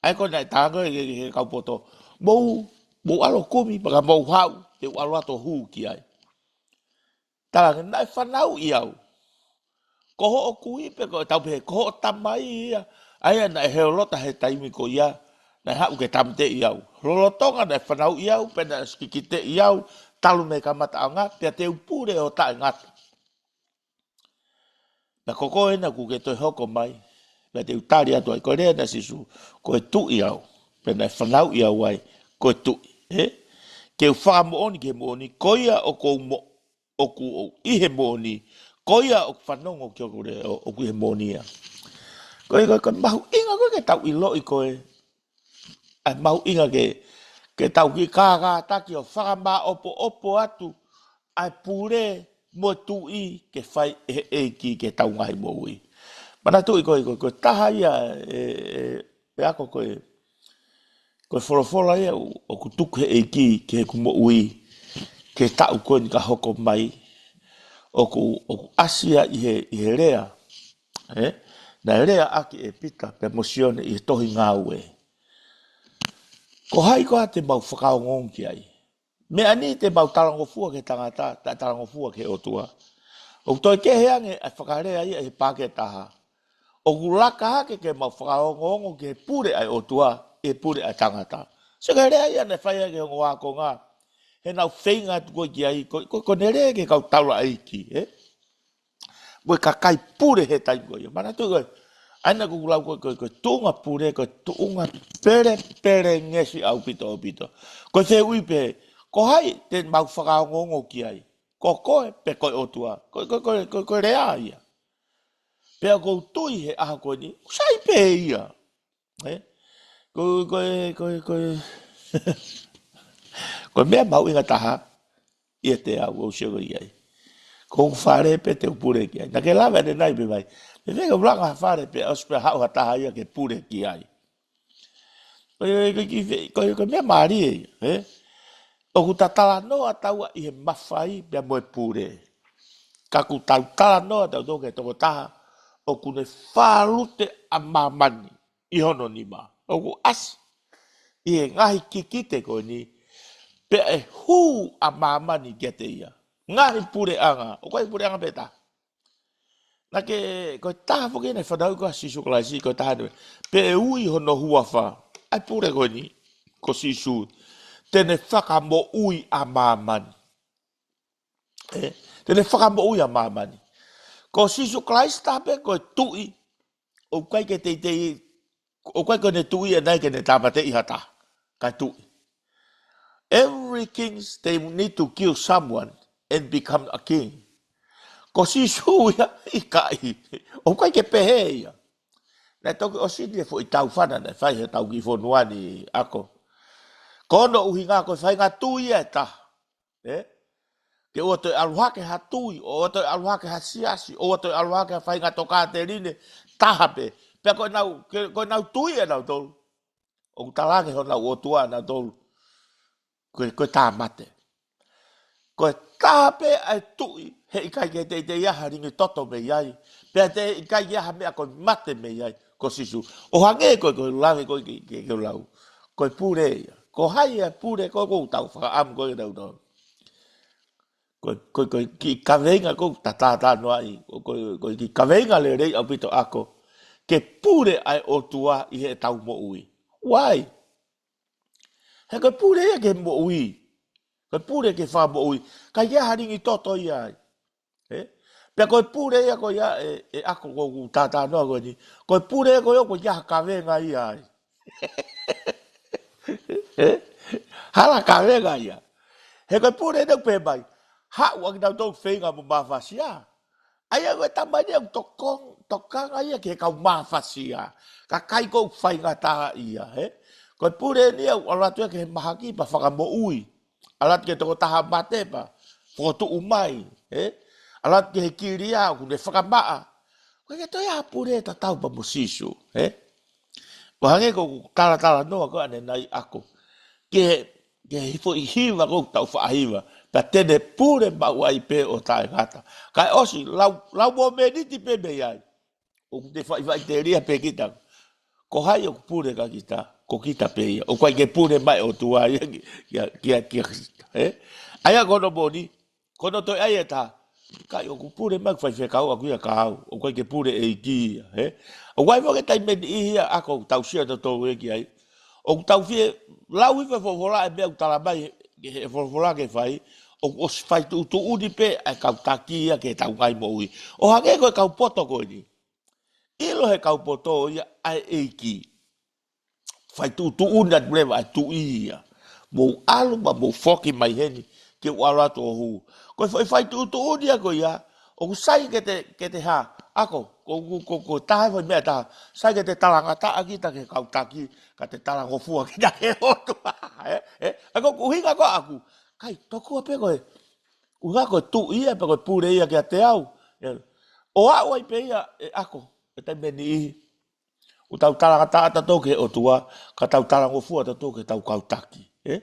ʻA ia ko ē naʻe talaange ki he, ki he kau poto. Mou, mou ʻalu ʻo kumi, pea ka mou haʻu, te u ʻalu atu ʻo hū ki ai. Talaange, naʻe fanauʻi au. Ko hoʻo kui pe ko e tau pehē, ko hoʻo tamai ia. ʻA ia naʻe Hēlota he taimi ko ia, naʻe haʻu ke tāmateʻi au. Lolotonga naʻe fanauʻi au, pea naʻe ʻosi kikiteʻi au, talu mei he kamataʻanga, pea te u pule ʻo taʻengata. Pea ko koe ena kuo ke toe hoko mai, pea te u tali atu ai, ko e lea ena ʻa Sīsū, ko e tuʻi au, pea naʻe fanauʻi au ai, ko e tuʻi, ē? Ke u fakamoʻoni ki he moʻoni, ko ia ʻoku ou mo-, ʻoku ou ʻi he moʻoni, ko ia ʻoku fanongo ki hoku lea, ʻo, ʻoku ʻi he moʻoni ia. Ko e, ko e, ko e mahuʻinga ko ē ke tau ʻiloʻi ko ē, ʻa e mahuʻinga ke, ke tau kiʻi kākātaki ʻo fakamāʻopoʻopo atu, ʻa e pule mo e tuʻi ke fai ʻe he ʻEiki ki heʻetau ngaahi moʻui. Manatuʻi ko e, ko e, ko e taha ia ē, ē, ē ako ko e, ko e folofola ia ʻo, ʻoku tuku ʻe he ʻEiki ki heʻeku moʻui, ki he taʻu ko eni ka hoko mai, ʻoku, ʻoku ʻasi ia ʻi he, ʻi he lea, ē? Naʻe leaʻaki ʻe Pita, pea mo Sione ʻi he tohi Ngāue. Ko hai koā te mau fakaongoongo ki ai? Meʻa ni te mau talangofua ki he tangata, taʻe talangofua ki he ʻOtua. ʻOku toe kehe ange ʻa e fakalea ia ʻi he paaki ʻe taha. ʻOku laka hake ke mau fakaongoongo ki he pule ʻa e ʻOtua, ʻi he pule ʻa e tangata. Sio ki he lea ia naʻe fai ʻaki e ongo ākonga. He naʻa nau feinga atu ko ē ki ai, ko, ko, ko ʻene lea ki he kau taulaʻeiki, ē? Mo e kakai pule he taimi ko ia. Manatuʻi ko ē, ʻa ia naʻa ku lau ko ē, ko e, ko e tuʻunga pule, ko e tuʻunga pelepelengesi ʻaupito, ʻaupito. Ko e fehuʻi pē, Ko hai te mau fakaongoongo ki ai? Ko koe pe ko e ʻOtua? Ko, ko, ko, ko, ko e lea ia. Pea ʻoku ou tui he ʻaho ko eni, sai pē ia. Ē? Ko, ko, ko, ko, ko e meʻa mahuʻinga taha ʻiate au ʻoku ou sio ki ai. Ko hoku fale pē te u pule ki ai. Naʻa ke lave ʻanenai pē mai. Pea fēfē ke u langa ha fale pea ʻosi pea haʻu ha taha ia ke pule ki ai. Ko, ko, ko, ko, ko, ko e meʻa mālie ia, ē? ʻOku ta talanoa taua ʻi he mafai pea mo e pule. Ka ʻoku tau talanoa tautolu ki he tokotaha ʻoku ne fālute ʻa māmani ʻi hono nima. ʻOku ʻasi ʻi he ngaahi kikite ko eni, pea ʻe hū ʻa māmani kiate ia. Ngaahi puleʻanga, ʻoku ʻikai puleʻanga pē taha. Naʻa ke, ko e taha foki naʻe fanauʻi ko ē ʻa Sīsū Kalaisi, ko e taha eni. Pea ʻe ui hono huafa, ʻa e pule ko eni, ko Sīsū. Te ne fakamoʻui ʻa māmani. Ē? Te ne fakamoʻui ʻa māmani. Ko Sīsū Kalaisi taha pē ko e tuʻi, ʻoku ʻikai ke teitei, ʻoku ʻikai ko ʻene tuʻi ʻe ʻikai ke ne tāmateʻi ha taha. Kae tuʻi. Every kings, they need to kill someone and become a king. Ko Sīsū ia ʻikai. ʻOku ʻikai ke pehē ia. Naʻe toki ʻosi ni e foʻi taufana naʻe fai he tau ki fonua ni ako. Ko hono ʻuhinga ko e faʻahinga tuʻi ia ʻe taha. Ē? Ke ʻoua toe ʻalu hake ha tuʻi, ʻoua toe ʻalu hake ha siasi, ʻoua toe ʻalu hake ha faʻahinga tokāteline, taha pē. Pea ko ʻenau, ke, ko ʻenau tuʻi ʻanautolu. ʻOku tala ange honau ʻotua ʻanautolu. Ko e, ko e tāmate. Ko e taha pē ʻa e tuʻi, he ʻikai ke teitei ai ha lingi toto mei ai. Pea te ʻikai ke ai ha meʻa ko e mate mei ai, ko Sīsū. ʻO hangē ko e, ko e lave ko e ke, ke, ke lau. Ko e pule ia. Ko hai ʻa e pule ko ē ʻoku tau fakaʻamu ko ē ke tau tau. Ko, ko, ko e kiʻi kaveinga ʻoku ta talanoa ai, ko, ko, ko e kiʻi kaveinga lelei ʻaupito ako, ke pule ʻa e ʻOtua ʻi heʻetau moʻui. Why? He ko e pule ia ke moʻui. Ko e pule ke fakamoʻui. ʻIkai ke ai ha lingi toto ia ai. Ē? Pea ko e pule ia ko ia ē, ʻe ako ʻoku ta talanoa ko eni. Ko e pule ia ko ia ʻoku ʻikai ha kavenga ia ai. Ē? Hala kavenga ia. He ko e pule ʻoku pehē mai. Haʻu ʻa kitautolu feinga mo mafasia. ʻA ia ko e tamai ni ʻoku tokong-, tokanga ia ki he kau mafasia. Kakai ʻoku faingataʻaʻia, ē? Ko e pule ni ʻoku ʻalu atu ia ki he mahaki pea fakamoʻui. ʻAlu atu ki he tokotaha mate pea fokotuʻu mai, ē? ʻAlu atu ki he kilia ʻoku ne fakamaʻa. ʻOku ʻikai ke toe ʻi ai ha pule tatau pea mo Sīsū, ē? ʻO hangē ko ʻeku talatalanoa ko ē ʻanenai ako. Ki he, ki he foʻi hiva ko ē ʻoku tau faʻa hiva. Pea te ne pule maʻu ai pē ʻo taʻengata. Kae ʻosi, lau, lau momeniti pē mei ai. ʻOku te faʻifaʻiteliha pē kita. Ko hai ʻoku pule kia kita, ko kita pē ia. ʻOku ʻikai ke pule mai ʻOtua ia ki, kia, kia, kia kita, ē? ʻA ia ko hono moʻoni, ko hono toe ʻai ʻe taha. ʻIkai ʻoku pule mai faifekau ʻaku ia kia au. ʻOku ʻikai ke pule ʻEiki ia, ē? ʻOku ʻi ai foki e taimi ʻe niʻihi ia ako ʻoku tau sio tautolu ē ki ai. ʻOku tau fie lau hifo e folofola ʻa e meʻa ʻoku tala mai he, he folofola ke fai. ʻOku ʻosi fai tuʻutuʻuni pē ʻa e kau taki ia ke tau ngaahi moʻui. ʻO hangē ko e kau poto ko eni. ʻIlo he kau poto ia ʻa e ʻEiki. Fai tuʻutuʻuni atu leva ʻa e tuʻi ia. Mou ʻalu pea mou foki mai heni ke u ʻalu atu ʻo hū. Ko e fai, fai tuʻutuʻuni ia ko ia, ʻoku sai ke te, ke te hā. Ako, ko, ko, ko, ko taha e fai meʻa taha. Sai ke te talangataʻa kita ki he kau taki, ka te talangofua kita ki he ʻOtua. Ē, ē, ʻa ia ko ʻeku ʻuhinga ko ē ʻaku. ʻIkai, tokua pē ko e. ʻUhinga ko e tuʻi ia, pe ko e pule ia kiate au. Ē, ʻo aʻu ai pē ia, ē ako, e taimi ʻe niʻihi. ʻOku tau talangataʻa tautolu ki he ʻOtua, ka tau talangofua tautolu ki heʻetau kau taki, ē?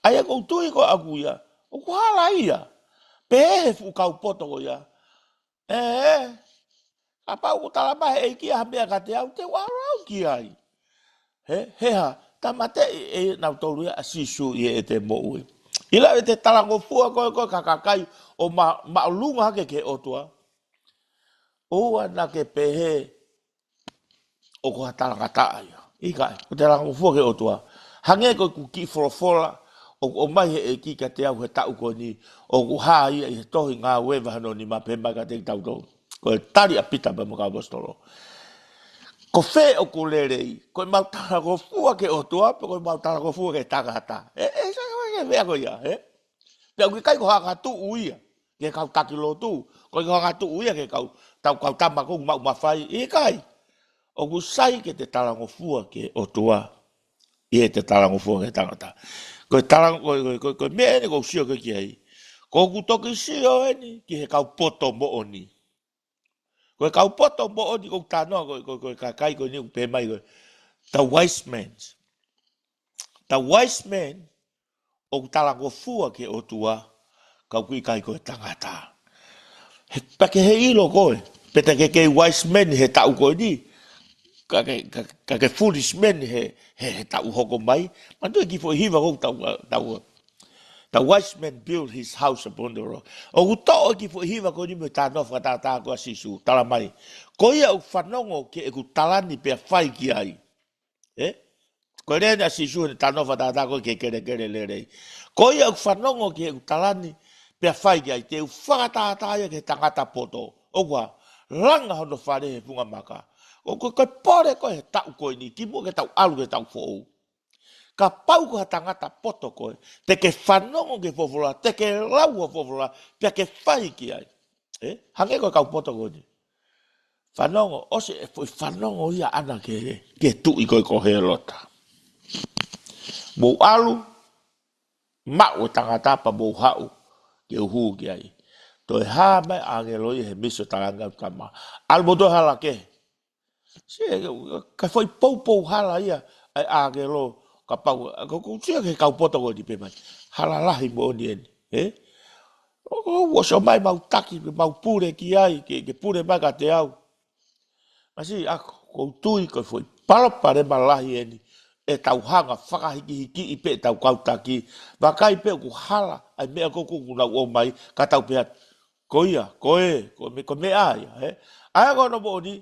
ʻA ia ʻoku ou tui ko ē ʻaku ia, ʻoku hala ia. Pehē he fuʻu kau poto ko ia. Ē, ē. Kapau ʻoku tala mai he ʻEiki ha meʻa kiate au, te u ʻalu au ki ai. Ē, he hā, tāmateʻi ʻe nautolu ia ʻa Sīsū ʻi heʻete moʻui. ʻIlo ʻete talangofua ko ē, ko ē ki he kakai ʻoku ma-, māʻolunga hake ki he ʻOtua. ʻOua naʻa ke pehē, ʻoku ʻi ai ha talangataʻa ia. ʻIkai, ʻoku te talangofua ki he ʻOtua. Hangē ko ʻeku kiʻi folofola, ʻoku ʻomai he ʻEiki kiate au he taʻu ko eni, ʻoku hā ia ʻi he tohi Ngāue vahe hono nima pehē mai kiate kitautolu. Ko e tali ʻa Pita pea mo e kau ʻaposetolo. Ko fē ʻoku lelei, ko ʻemau talangofua ki he ʻOtua, pe ko ʻemau talangofua ki he tangata. Ē, ē, sai ko e meʻa ko ia, ē? Pea ʻoku ʻikai ko ha angatuʻu ia ki he kau taki lotu. ʻOku ʻikai ko ha angatuʻu ia ki he kau, tau kau tama ʻoku maʻu mafai. ʻIkai. ʻOku sai ke te talangofua ki he ʻOtua ʻi heʻete talangofua ki he tangata. Ko e talang-, ko e, ko e, ko e, ko e meʻa eni ʻoku ou sio ki ai. ʻOku ou toki sio eni ki he kau poto moʻoni. Ko e kau poto moʻoni ʻoku ou talanoa, ko e, ko e, ko e kakai ko eni ʻoku pehē mai ko e the wise men. The wise men ʻoku talangofua ki he ʻOtua, ka ʻoku ʻikai ko e tangata. He, pea ke ʻilo koe, pea te ke kei wise men he taʻu ko eni, ka ke, ka, ka ke foolish men he, he, he taʻu hoko mai. Manatuʻi e kiʻi foʻi hiva ko e tau, tau, the wise man build his house upon the rock. ʻOku toʻo e kiʻi foʻi hiva ko eni mei he talanoa fakatātā ko ē ʻa Sīsū, talamai: Ko ia ʻoku fanongo ki heʻeku tala ni pea fai ki ai. ʻE? Ko e lea eni ʻa Sīsū he talanoa fakatātā ko ē ki he kelekele lelei. Ko ia ʻoku fanongo ki heʻeku tala ni pea fai ki ai, te u fakatātā ia ki he tangata poto, ʻoku langa hono fale he funga maka. Ko, ko, ko e pole ko ē he taʻu ko eni, kimuʻa ke tau ʻalu ki he taʻu foʻou. Kapau ko ha tangata poto koe, te ke fanongo ki he folofola, te ke lau ʻa e folofola, pea ke fai ki ai. ʻE? Hangē ko e kau poto ko eni. Fanongo, ʻosi e foʻi fanongo ia ʻaʻana ki he, ki he tuʻi ko ē ko Hēlota. Mou ʻalu, maʻu e tangata pea mou haʻu ke u hū ki ai. Toe hā mai ʻāngelo ia he misi ʻo talaange ʻoku tama. ʻAlu moutolu hala kehe. Sio, ka foʻi poupou hala ia ʻa e ʻāngelo, kapau, ko, ko, sio ki he kau poto ko eni, pehē mai: Hala lahi moʻoni eni, ʻe? ʻOku, ʻoku ʻosi ʻomai ʻemau taki, ʻemau pule ki ai, ke, ke pule mai kiate au. Masiʻi ako, ʻoku ou tui ko e foʻi palopalema lahi eni ʻetau hanga fakahikihikiʻi pē ʻetau kau taki, vakai pē ʻoku hala ʻa e meʻa ko ē ʻoku nau ʻomai, ka tau pehē atu: Ko ia, ko e, ko e me-, ko e meʻa ia, ʻe? ʻA ia ko hono moʻoni,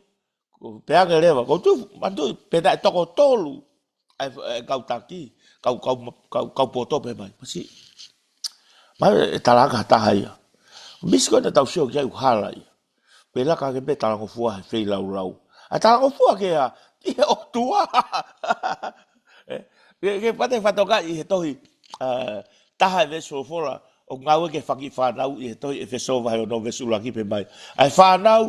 ko e pehē ange leva, ʻoku ou tui, manatuʻi, pē naʻe toko tolu ʻa e, ʻa e kau taki, kau, kau, kau, kau poto, pehē mai: Masiʻi, mai e talaange ha taha ia. Misi ko ē naʻa tau sio ki ai ʻoku hala ia. Pea laka ke pē talangofua he feilaulau. ʻA e talangofua ki he hā? Ki he ʻOtua. ʻE, ke, ke pehē ʻe he fakatokangaʻi he tohi, ʻa, taha ʻi he veesi folofola ʻoku ngāueʻaki e fanga kiʻi fānau ʻi he tohi ʻEfesō vahe ono veesi ʻuluaki, pehē mai: ʻA e fānau,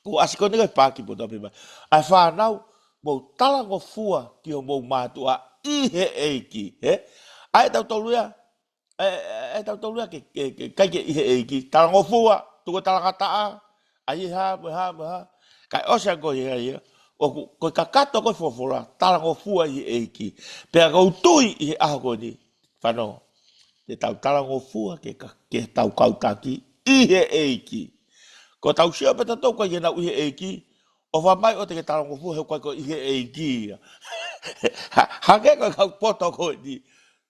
ʻoku ʻasi ko eni ko e paaki poto, pehē mai: ʻA e fānau, mou talangofua ki hoʻomou mātuʻa ʻi he ʻEiki, ʻe? ʻA ia ʻoku tau tolu ia, ʻe, ʻe, ʻoku tau tolu ia ke, ke, ke ʻikai ke ʻi he ʻEiki, talangofua, tuku e talangataʻa, ʻa ia hā, mo e hā, mo e hā. Kae ʻosi ange ko ia ia, ʻoku, ko e kakato ko ē e folofola, talangofua ʻi he ʻEiki. Pea ʻoku ou tui ʻi he ʻaho ko eni, fanongo, te tau talangofua ki he ka-, ki heʻetau kau taki ʻi he ʻEiki. Ko ʻetau sio pē ʻatautolu ʻoku ʻikai ke nau ʻi he ʻEiki, ʻofa mai ʻoua te ke talangofua he ʻoku ʻikai ko e ʻi he ʻEiki ia. Ha-, hangē ko e kau poto ko eni.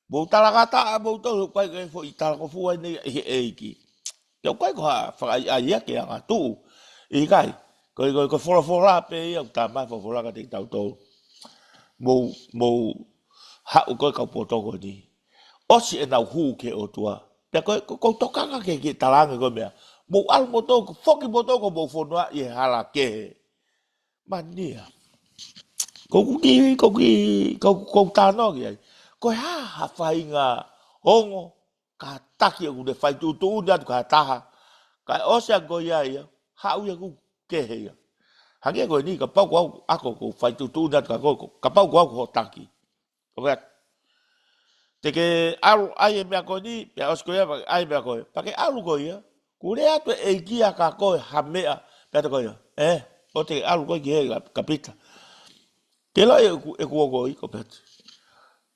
Mou talangataʻa moutolu he ʻoku ʻikai ko e foʻi talangofua eni ʻi he ʻEiki. Pea ʻoku ʻikai ko ha fakaʻaiʻai ia ke angatuʻu. ʻIkai. Ko e, ko e, ko e folofola pē ia, ʻoku talamai ʻe he folofola kiate kitautolu. Mou, mou haʻu ko ē kau poto ko eni. ʻOsi ʻenau hū ki he ʻOtua. Pea ko e, ko, ʻoku ou tokanga ki he, ki he talaange ko e meʻa: Mou ʻalu moutolu, foki moutolu ki homou fonua ʻi he hala kehe. Mania. ʻOku ou kiʻi, ʻoku ou kiʻi, ʻoku ou, ʻoku ou talanoa ki ai. Ko e hā ha faʻahinga ongo, ka taki ʻoku ne fai tuʻutuʻuni atu ki ha taha, kae ʻosi ange ko ia ia, haʻu ia ʻoku kehe ia. Hangē ko eni, kapau ko au, ako ʻoku ou fai tuʻutuʻuni atu kia koe, kapau ko au ko hoʻo taki. ʻOku ʻikai. Te ke ʻalu ʻai e meʻa ko eni, pea ʻosi ko ia, ʻai e meʻa ko ē. Pea ke ʻalu ko ia, kuo lea atu e ʻEiki ia kia koe ha meʻa, pea te ko ia: ʻE, ʻoua te ke ʻalu koe ki hē, Kapita. Ke ʻilo ʻeku, ʻeku ongoʻi ko Peti.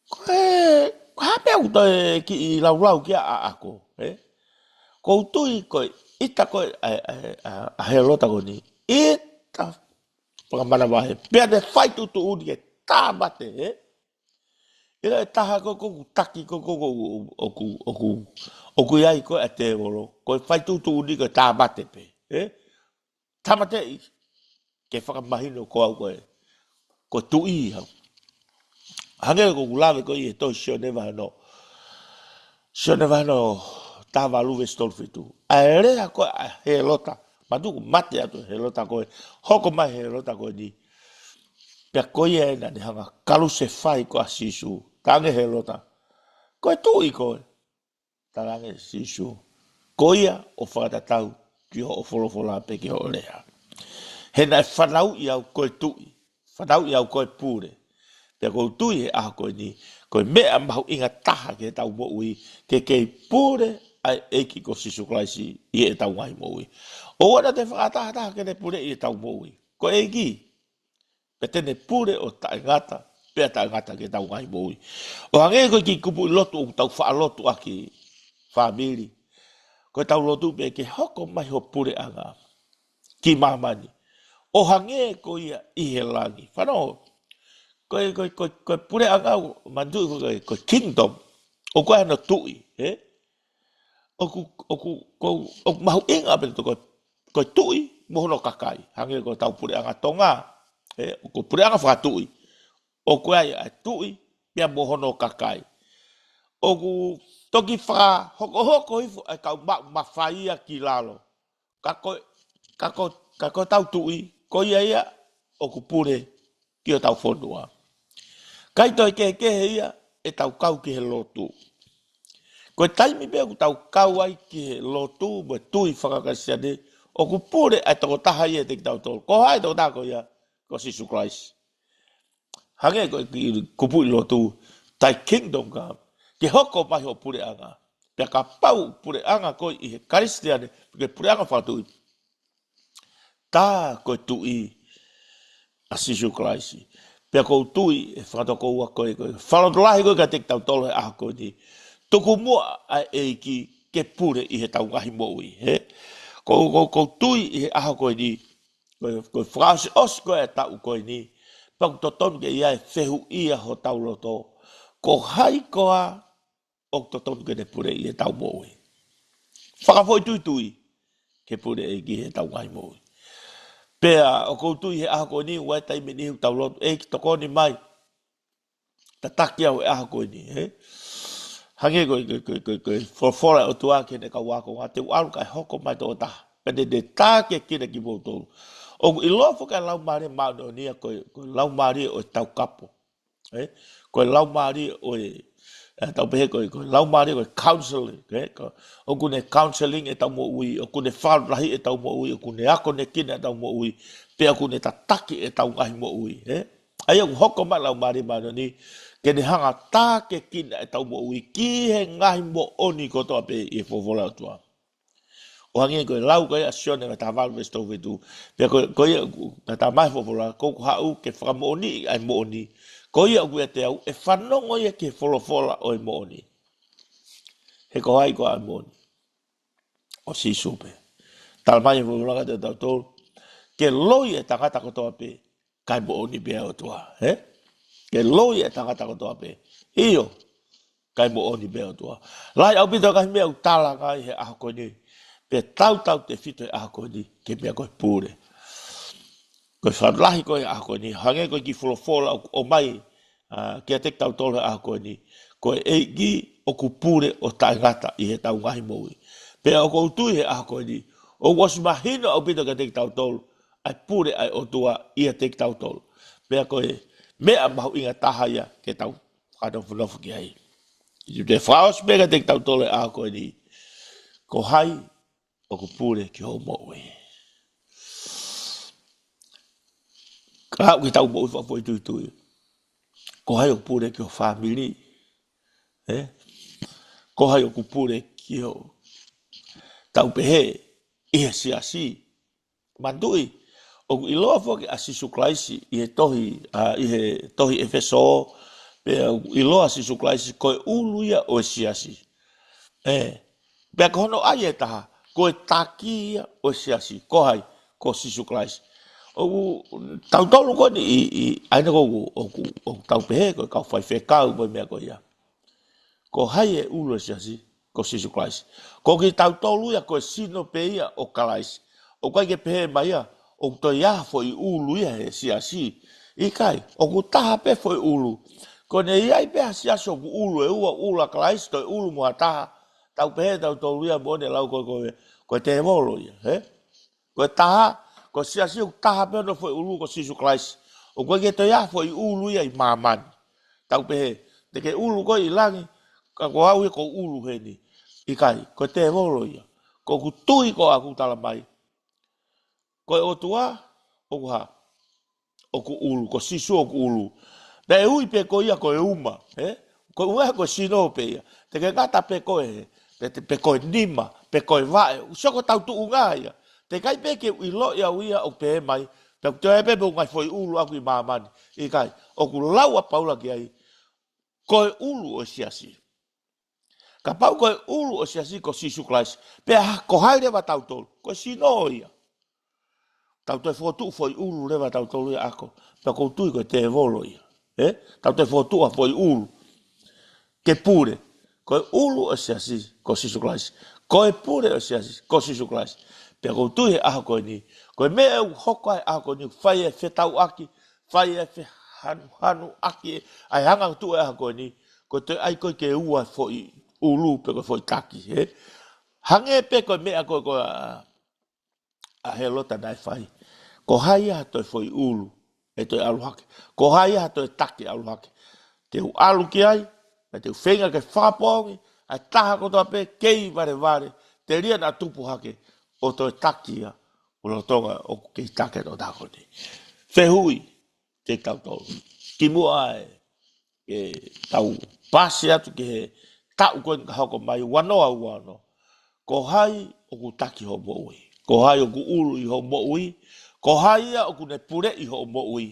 Ko e, ko e hā pē ʻoku toe kiʻi laulau ki ai ʻa, ʻa koe, ʻe? ʻOku ou tui ko e ʻita ko ē ʻa, ʻa, ʻa, ʻa Hēlota ko eni. ʻIta fakamanavahē. Pea ne fai tuʻutuʻuni ke tāmate, ʻe? ʻIlo e taha ko ē ʻoku taki ko ē ʻoku, ʻoku, ʻoku, ʻoku ʻi ai ko ē ʻa e tēvolo. Ko e fai tuʻutuʻuni ko e tāmate pē, ʻe? Tāmateʻi ke fakamahino ko au ko e, ko e tuʻi au. Hangē ko ʻeku lave ko ē ʻi he tohi Sione vahe ono. Sione vahe ono, taha valu veesi tolu fitu. ʻA e lea ko ē ʻa Hēlota, manatuʻi kuo mate atu Hēlota ko ē, hoko mai Hēlota ko eni. Pea ko ia ē naʻa ne hanga kalusefai ko ē ʻa Sīsū. Talaange ʻe Hēlota: Ko e tuʻi koe. Talaange ʻe Sīsū, ko ia ʻoku fakatatau ki hoʻo folofola pea ki hoʻo lea. He naʻe fanauʻi au ko e tuʻi, fanauʻi au ko e pule. Pea ʻoku ou tui he ʻaho ko eni, ko e meʻa mahuʻinga taha ki heʻetau moʻui, ke kei pule ʻa e ʻEiki ko Sīsū Kalaisi ʻi heʻetau ngaahi moʻui. ʻOua naʻa te fakatahataha ke ne pule ʻi heʻetau moʻui. Ko e ʻEiki, pea te ne pule ʻo taʻengata, pea taʻengata ki heʻetau ngaahi moʻui. ʻO hangē ko e kiʻi kupuʻi lotu ʻoku tau faʻa lotu ʻaki, fāmili. Ko ʻetau lotu pē ke hoko mai ho puleʻanga ki māmani, ʻo hangē ko ia ʻi he langi. Fanongo, ko e, ko e, ko e, ko e puleʻanga, manatuʻi ko e, ko e kingdom, ʻoku ʻi ai hono tuʻi, ē? ʻOku, ʻoku, ko, ʻoku mahuʻinga pē ko, ko e tuʻi mo hono kakai. Hangē ko ʻetau puleʻanga Tonga, ē, ʻoku puleʻanga fakatuʻi. ʻOku ʻi ai ʻa e tuʻi, pea mo hono kakai. ʻOku toki fakahokohoko hifo ʻa e kau maʻu mafai ia ki lalo. Ka ko, ka ko, ka ko ʻetau tuʻi, ko ia ia ʻoku pule ki hotau fonua. ʻIkai toe kehekehe ia ʻetau kau ki he lotu. Ko e taimi pē ʻoku tau kau ai ki he lotu mo e tui faka-Kalisitiane, ʻoku pule ʻa e tokotaha ia ʻiate kitautolu. Ko hai e tokotaha ko ia? Ko Sīsū Kalaisi. Hangē ko e kiʻi kupuʻi lotu, Thy kingdom come. Ke hoko mai ho puleʻanga. Pea kapau puleʻanga koe ʻi he Kalisitiane, ke puleʻanga fakatuʻi, tā ko e tuʻi ʻa Sīsū Kalaisi. Pea ʻoku ou tui ʻe fakatokoua ko e, ko e fakalotolahi ko e kiate kitautolu he ʻaho ko eni. Tuku muʻa ʻa e ʻEiki ke pule ʻi heʻetau ngaahi moʻui, ē? ʻOku, ʻoku, ʻoku ou tui ʻi he ʻaho ko eni, ko e, ko e fakaʻosiʻosi ko e taʻu ko eni, pea ʻoku totonu ke ʻi ai e fehuʻi ʻa hotau loto. Ko hai koā ʻoku totonu ke ne pule ʻi heʻetau moʻui? Fakafoʻituitui ke pule ʻEiki ʻi heʻetau ngaahi moʻui. Pea ʻoku ou tui he ʻaho ko eni, ʻoku ʻi ai e taimi ʻe niʻihi ʻoku tau lotu, ʻEiki tokoni mai. Tataki au he ʻaho ko eni, ē? Hangē ko e, ko e, ko e, ko e, ko e folofola ʻa e ʻOtua ki heʻene kau ako, ngā te u ʻalu kae hoko mai tokotaha. Pea te ne tākiekina kimoutolu. ʻOku ʻiloa foki ʻa e Laumālie Māʻoniʻoni ia ko e, ko e laumālie ʻo e taukapo. Ē? Ko e laumālie ʻo e, ē, tau pehē ko e, ko e laumālie ʻo e counseling, ē? Ko, ʻoku ne counseling ʻetau moʻui, ʻoku ne fakalotolahi ʻetau moʻui, ʻoku ne akonekina ʻetau moʻui, pea ʻoku ne tataki ʻetau ngaahi moʻui, ē? ʻA ia ʻoku hoko mai Laumālie Māʻoniʻoni, ke ne hanga ʻo tākiekina ʻetau moʻui ki he ngaahi moʻoni kotoa pē ʻi he folofola ʻa e ʻOtua. ʻO hangē ko e lau ko ia ʻa Sione vahe taha valu veesi tolu fitu. Pea ko, ko ia, ʻoku talamai he folofola, ko ʻeku haʻu ke fakamoʻoniʻi ʻa e moʻoni. Ko ia ʻoku ʻiate au, ʻe fanongo ia ki he folofola ʻo e moʻoni. He ko hai koā ʻa e moʻoni? Ko Sīsū pē. Talamai he folofola kiate kitautolu, ke loi ʻa e tangata kotoa pē, kae moʻoni pē ʻa e ʻOtua, ē? Ke loi ʻa e tangata kotoa pē. ʻIo, kae moʻoni pē ʻa e ʻOtua. Lahi ʻaupito e ngaahi meʻa ʻoku tala ange ai he ʻaho ko eni. Pea tautautefito he ʻaho ko eni, ki he meʻa ko e pule. Ko e fakalotolahi ko e ʻaho ko eni, hangē ko e kiʻi folofola ʻoku ʻomai, ā, kiate kitautolu he ʻaho ko eni. Ko e ʻEiki ʻoku pule ʻo taʻengata ʻi heʻetau ngaahi moʻui. Pea ʻoku ou tui he ʻaho ko eni, ʻoku ʻosi mahino ʻaupito kiate kitautolu, ʻa e pule ʻa e ʻOtua ʻiate kitautolu. Pea ko e meʻa mahuʻinga taha ia ke tau fakanofonofo ki ai. Te u toe fakaʻosi pē kiate kitautolu he ʻaho ko eni. Ko hai ʻoku pule ki hoʻo moʻui? Ka aʻu ki heʻetau moʻui fakafoʻituitui. Ko hai ʻoku pule ki ho fāmili? Ē? Ko hai ʻoku pule ki ho, tau pehē, ʻi he siasi? Manatuʻi, ʻoku ʻiloa foki ʻa Sīsū Kalaisi ʻi he tohi, ā, ʻi he tohi ʻEfesō, pea ʻoku ʻiloa ʻa Sīsū Kalaisi ko e ʻulu ia ʻo e siasi. Ē, pea ko hono ʻai ʻe taha, ko e taki ia ʻo e siasi, ko hai? Ko Sīsū Kalaisi. ʻOku tautolu ko eni ʻi, ʻi, ʻa ena ko ʻoku, ʻoku, ʻoku tau pehē, ko e kau faifekau, ko e meʻa ko ia. Ko hai e ʻulu ʻo e siasi? Ko Sīsū Kalaisi. Ko kitautolu ia ko e sino pē ia ʻo Kalaisi. ʻOku ʻikai ke pehē mai ia, ʻoku toe ʻi ai ha foʻi ʻulu ia he siasi. ʻIkai, ʻoku taha pē foʻi ʻulu. Ko ʻene ʻi ai pē ha siasi ʻoku ʻulu ʻe ua, ʻulu ʻa Kalaisi, toe ʻulu mo ha taha. Tau pehē tautolu ia mo ʻene lau ko e, ko e, ko e tēvolo ia, ē? Ko e taha, ko e siasi ʻoku taha pē hono foʻi ʻulu ko Sīsū Kalaisi. ʻOku ʻikai ke toe ʻi ai ha foʻi ʻulu ia ʻi māmani. Tau pehē, te ke ʻulu koe ʻi langi, ka ko au ia ʻoku ou ʻulu heni. ʻIkai, ko e tēvolo ia. Ko ʻeku tui ko ʻeku tala mai, ko e ʻOtua ʻoku hā? ʻOku ʻulu, ko Sīsū ʻoku ʻulu. Naʻe ui pē ko ia ko e uma, ē? Ko e ʻuhinga ko e sino pē ia. Te ke ngata pē ko e hē, pe, te, pe ko e nima, pe ko e vaʻe. ʻOku sio ko ʻetau tuʻunga ia. Teʻeki ai pē ke u ʻiloʻi au ia ʻoku pehē mai, pea ʻoku toe pē pe ʻoku ngai foʻi ʻulu ʻaʻaku ʻi māmani. ʻIkai, ʻoku lau ʻa Paula ki ai, ko e ʻulu ʻo e siasi. Kapau ko e ʻulu ʻo e siasi ko Sīsū Kalaisi, pea ko hai leva tautolu? Ko e sino ia. Tau toe fokotuʻu foʻi ʻulu leva tautolu ia ʻaʻaku, pea ʻoku ou tui ko e tēvolo ia. Ē? Tau toe fokotuʻu ha foʻi ʻulu ke pule. Ko e ʻulu ʻo e siasi ko Sīsū Kalaisi. Ko e pule ʻo e siasi ko Sīsū Kalaisi. Pea ʻoku ou tui he ʻaho ko eni, ko e meʻa ʻoku hoko ai he ʻaho ko eni, fai e fetauʻaki, fai e fehanuhanuʻaki, ʻa e anga tuʻu e ʻaho ko eni, ko e toe ʻai ko ē ke ua foʻi ʻulu pe ko e foʻi taki, ē? Hangē pē ko e meʻa ko ē ko ē ʻa, ʻa Hēlota naʻe fai. Ko hai ia ha toe foʻi ʻulu ʻe toe ʻalu hake? Ko hai ia ha toe taki ʻalu hake? Te u ʻalu ki ai, pea te u feinga ke fakapoongi ʻa e taha kotoa pē kei valevale, telia naʻa tupu hake, ʻo toe taki ia ʻo lolotonga ʻoku kei taki ʻa e tokotaha ko eni. Fehuʻi kiate kitautolu. Kimuʻa ē, ke tau pasi atu ki he taʻu ko eni ka hoko mai, ua noa ua ono. Ko hai ʻoku taki hoʻo moʻui? Ko hai ʻoku ʻulu ʻi hoʻo moʻui? Ko hai ia ʻoku ne puleʻi hoʻo moʻui?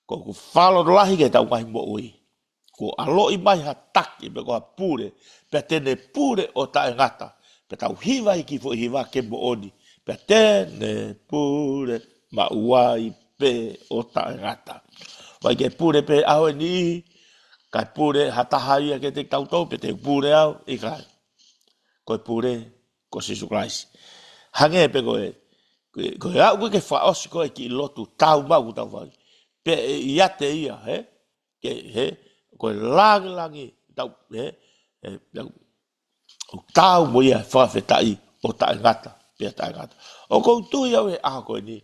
Ko ʻeku fakalotolahi ki heʻetau ngaahi moʻui, kuo ʻaloʻi mai ha taki pe ko ha pule, pea te ne pule ʻo taʻengata. Pea tau hiva ʻi he kiʻi foʻi hiva ke moʻoni, pea te ne pule maʻu ai pē ʻo taʻengata. ʻOua ʻe ke pule pē ʻaho eni, kae pule ha taha ia kiate kitautolu, pe te u pule au, ʻikai. Ko e pule ko Sīsū Kalaisi. Hangē pē ko e, ko e, ko e aʻu ko ē ke fakaʻosi ko ē kiʻi lotu tāumaʻu ʻoku tau fai, pea ʻe ʻiate ia, ē? Ke, ē? Ko e langilangi, tau, ē? Ē, tau, ʻo tau mo ia fakafetaʻi ʻo taʻengata, pea taʻengata. ʻOku ou tui au he ʻaho ko eni,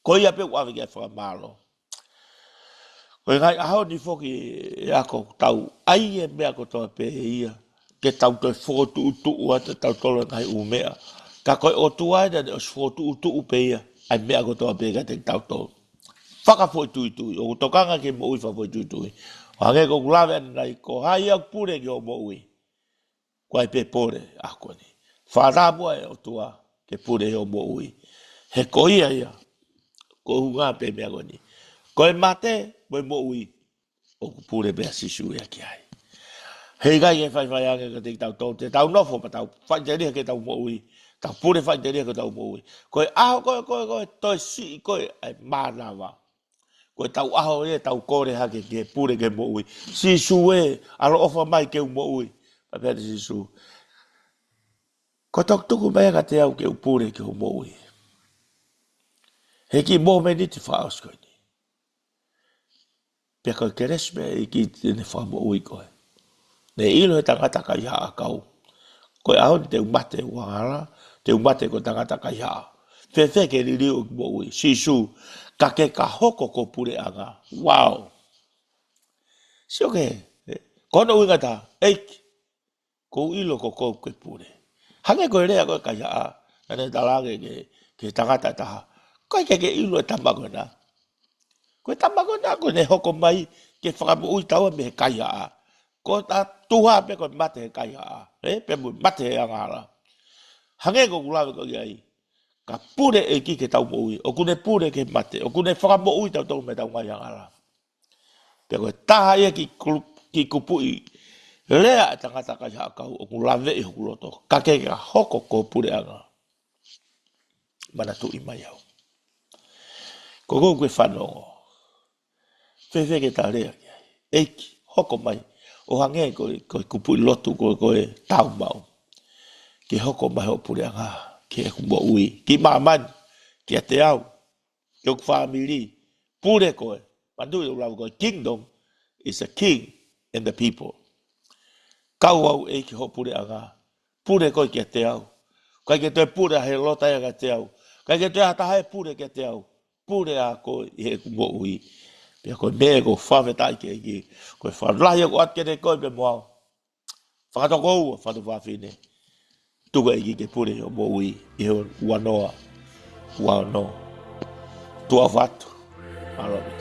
ko ia pē ʻoku ʻave ki ai e fakamālō. Ko e ngaahi ʻaho ni foki ē ʻoku tau ʻai e meʻa kotoa pē ia ke tau toe fokotuʻutuʻu atu ʻe tautolu e ngaahi ʻū meʻa. Ka ko e ʻOtua ē naʻa ne ʻosi fokotuʻutuʻu pē ia ʻa e meʻa kotoa pē kiate kitautolu. Fakafoʻituitui, ʻoku tokanga ki he moʻui fakafoʻituitui. ʻO hangē ko ʻeku lave ʻanenai, ko hai ia ʻoku pule ki hoʻo moʻui? Ko hai pē pule ʻaho ko eni? Fakatapu ʻa e ʻOtua ke pule ʻi hoʻo moʻui. He ko ia ia, ko e ʻuhinga pē meʻa ko eni. Ko e mate mo e moʻui, ʻoku pule pē ʻa Sīsū ia ki ai. Heʻikai ke faifai ange kiate kitautolu, te tau nofo pea tau faʻiteliha ki heʻetau moʻui, tau pule faʻiteliha ki heʻetau moʻui. Ko e ʻaho ko ē, ko e, ko e toe siʻi ko ē ʻa e mānava, ko ʻetau ʻaho ia ʻetau kole hake ke pule ki he moʻui. Sīsū ē, ʻaloʻofa mai ke u moʻui. Pea pehē atu ʻe Sīsū, ko e toki tuku mai ia kiate au ke u pule ki hoʻo moʻui he kiʻi momeniti fakaʻosi ko eni. Pea ko e kelesi pē ʻa e ʻEiki te ne fakamoʻui koe. Ne ʻilo he tangata kaihaʻa ʻakau, ko e ʻaho ni te u mate ʻi heʻeku angahala, te u mate ko e tangata kaihaʻa. Fēfē ke liliu ʻeku moʻui, Sīsū, ka ke ka hoko ko ho puleʻanga? Wow. Sio ki he, ē, ko hono ʻuhinga ʻe taha, ʻEiki, ʻoku ou ʻilo ko koe ʻoku ke pule. Hangē ko e lea ko ē ʻa e kaihaʻa, naʻa ne talaange ki he, ki he tangata ʻe taha, ʻoku ʻikai ke ke ʻilo e tama ko ena? Ko e tama ko ena, ko ʻene hoko mai ke fakamoʻui taua mei he kaihaʻa, ko e tuha pē ko e mate he kaihaʻa, ē, pea mo e mate he angahala. Hangē ko ʻeku lave ko ē ki ai, ka pule e ʻEiki ki heʻetau moʻui, ʻoku ne pule ki he mate, ʻoku ne fakamoʻui tautolu mei heʻetau ngaahi angahala. Pea ko e taha ia e kiʻi kulu-, kiʻi kupuʻi lea ʻa e tangata kaihaʻa ʻakau ʻoku laveʻi hoku loto, ka ke ka hoko ko ho puleʻanga, manatuʻi mai au. Ko koe ʻoku ke fanongo, fēfē ke ta lea ki ai? ʻEiki, hoko mai, ʻo hangē ko e, ko e kupuʻi lotu ko ē, ko e tāumaʻu, ke hoko mai hoʻo puleʻanga ki heʻeku moʻui, ki māmani, kiate au, ki hoku fāmili. Pule koe. Manatuʻi ʻeku lave ko e kingdom is a king and the people. Kau au ʻEiki hoʻo puleʻanga. Pule koe kiate au. ʻIkai ke toe pule ʻa Hēlota ia kiate au. ʻIkai ke toe ʻi ai ha taha ʻe pule kiate au. Pule ʻa koe ʻi heʻeku moʻui. Pea ko e meʻa ʻoku ou fakafetaʻi ki he ʻEiki, ko e fakalahi ʻoku ʻoatu kiate koe pea mo au, Fakatokoua, fatu fafine. Tuku ʻEiki ke pule ʻo moʻui ʻi he ua noa ua ono. Tuʻa ʻofa atu. Mālō.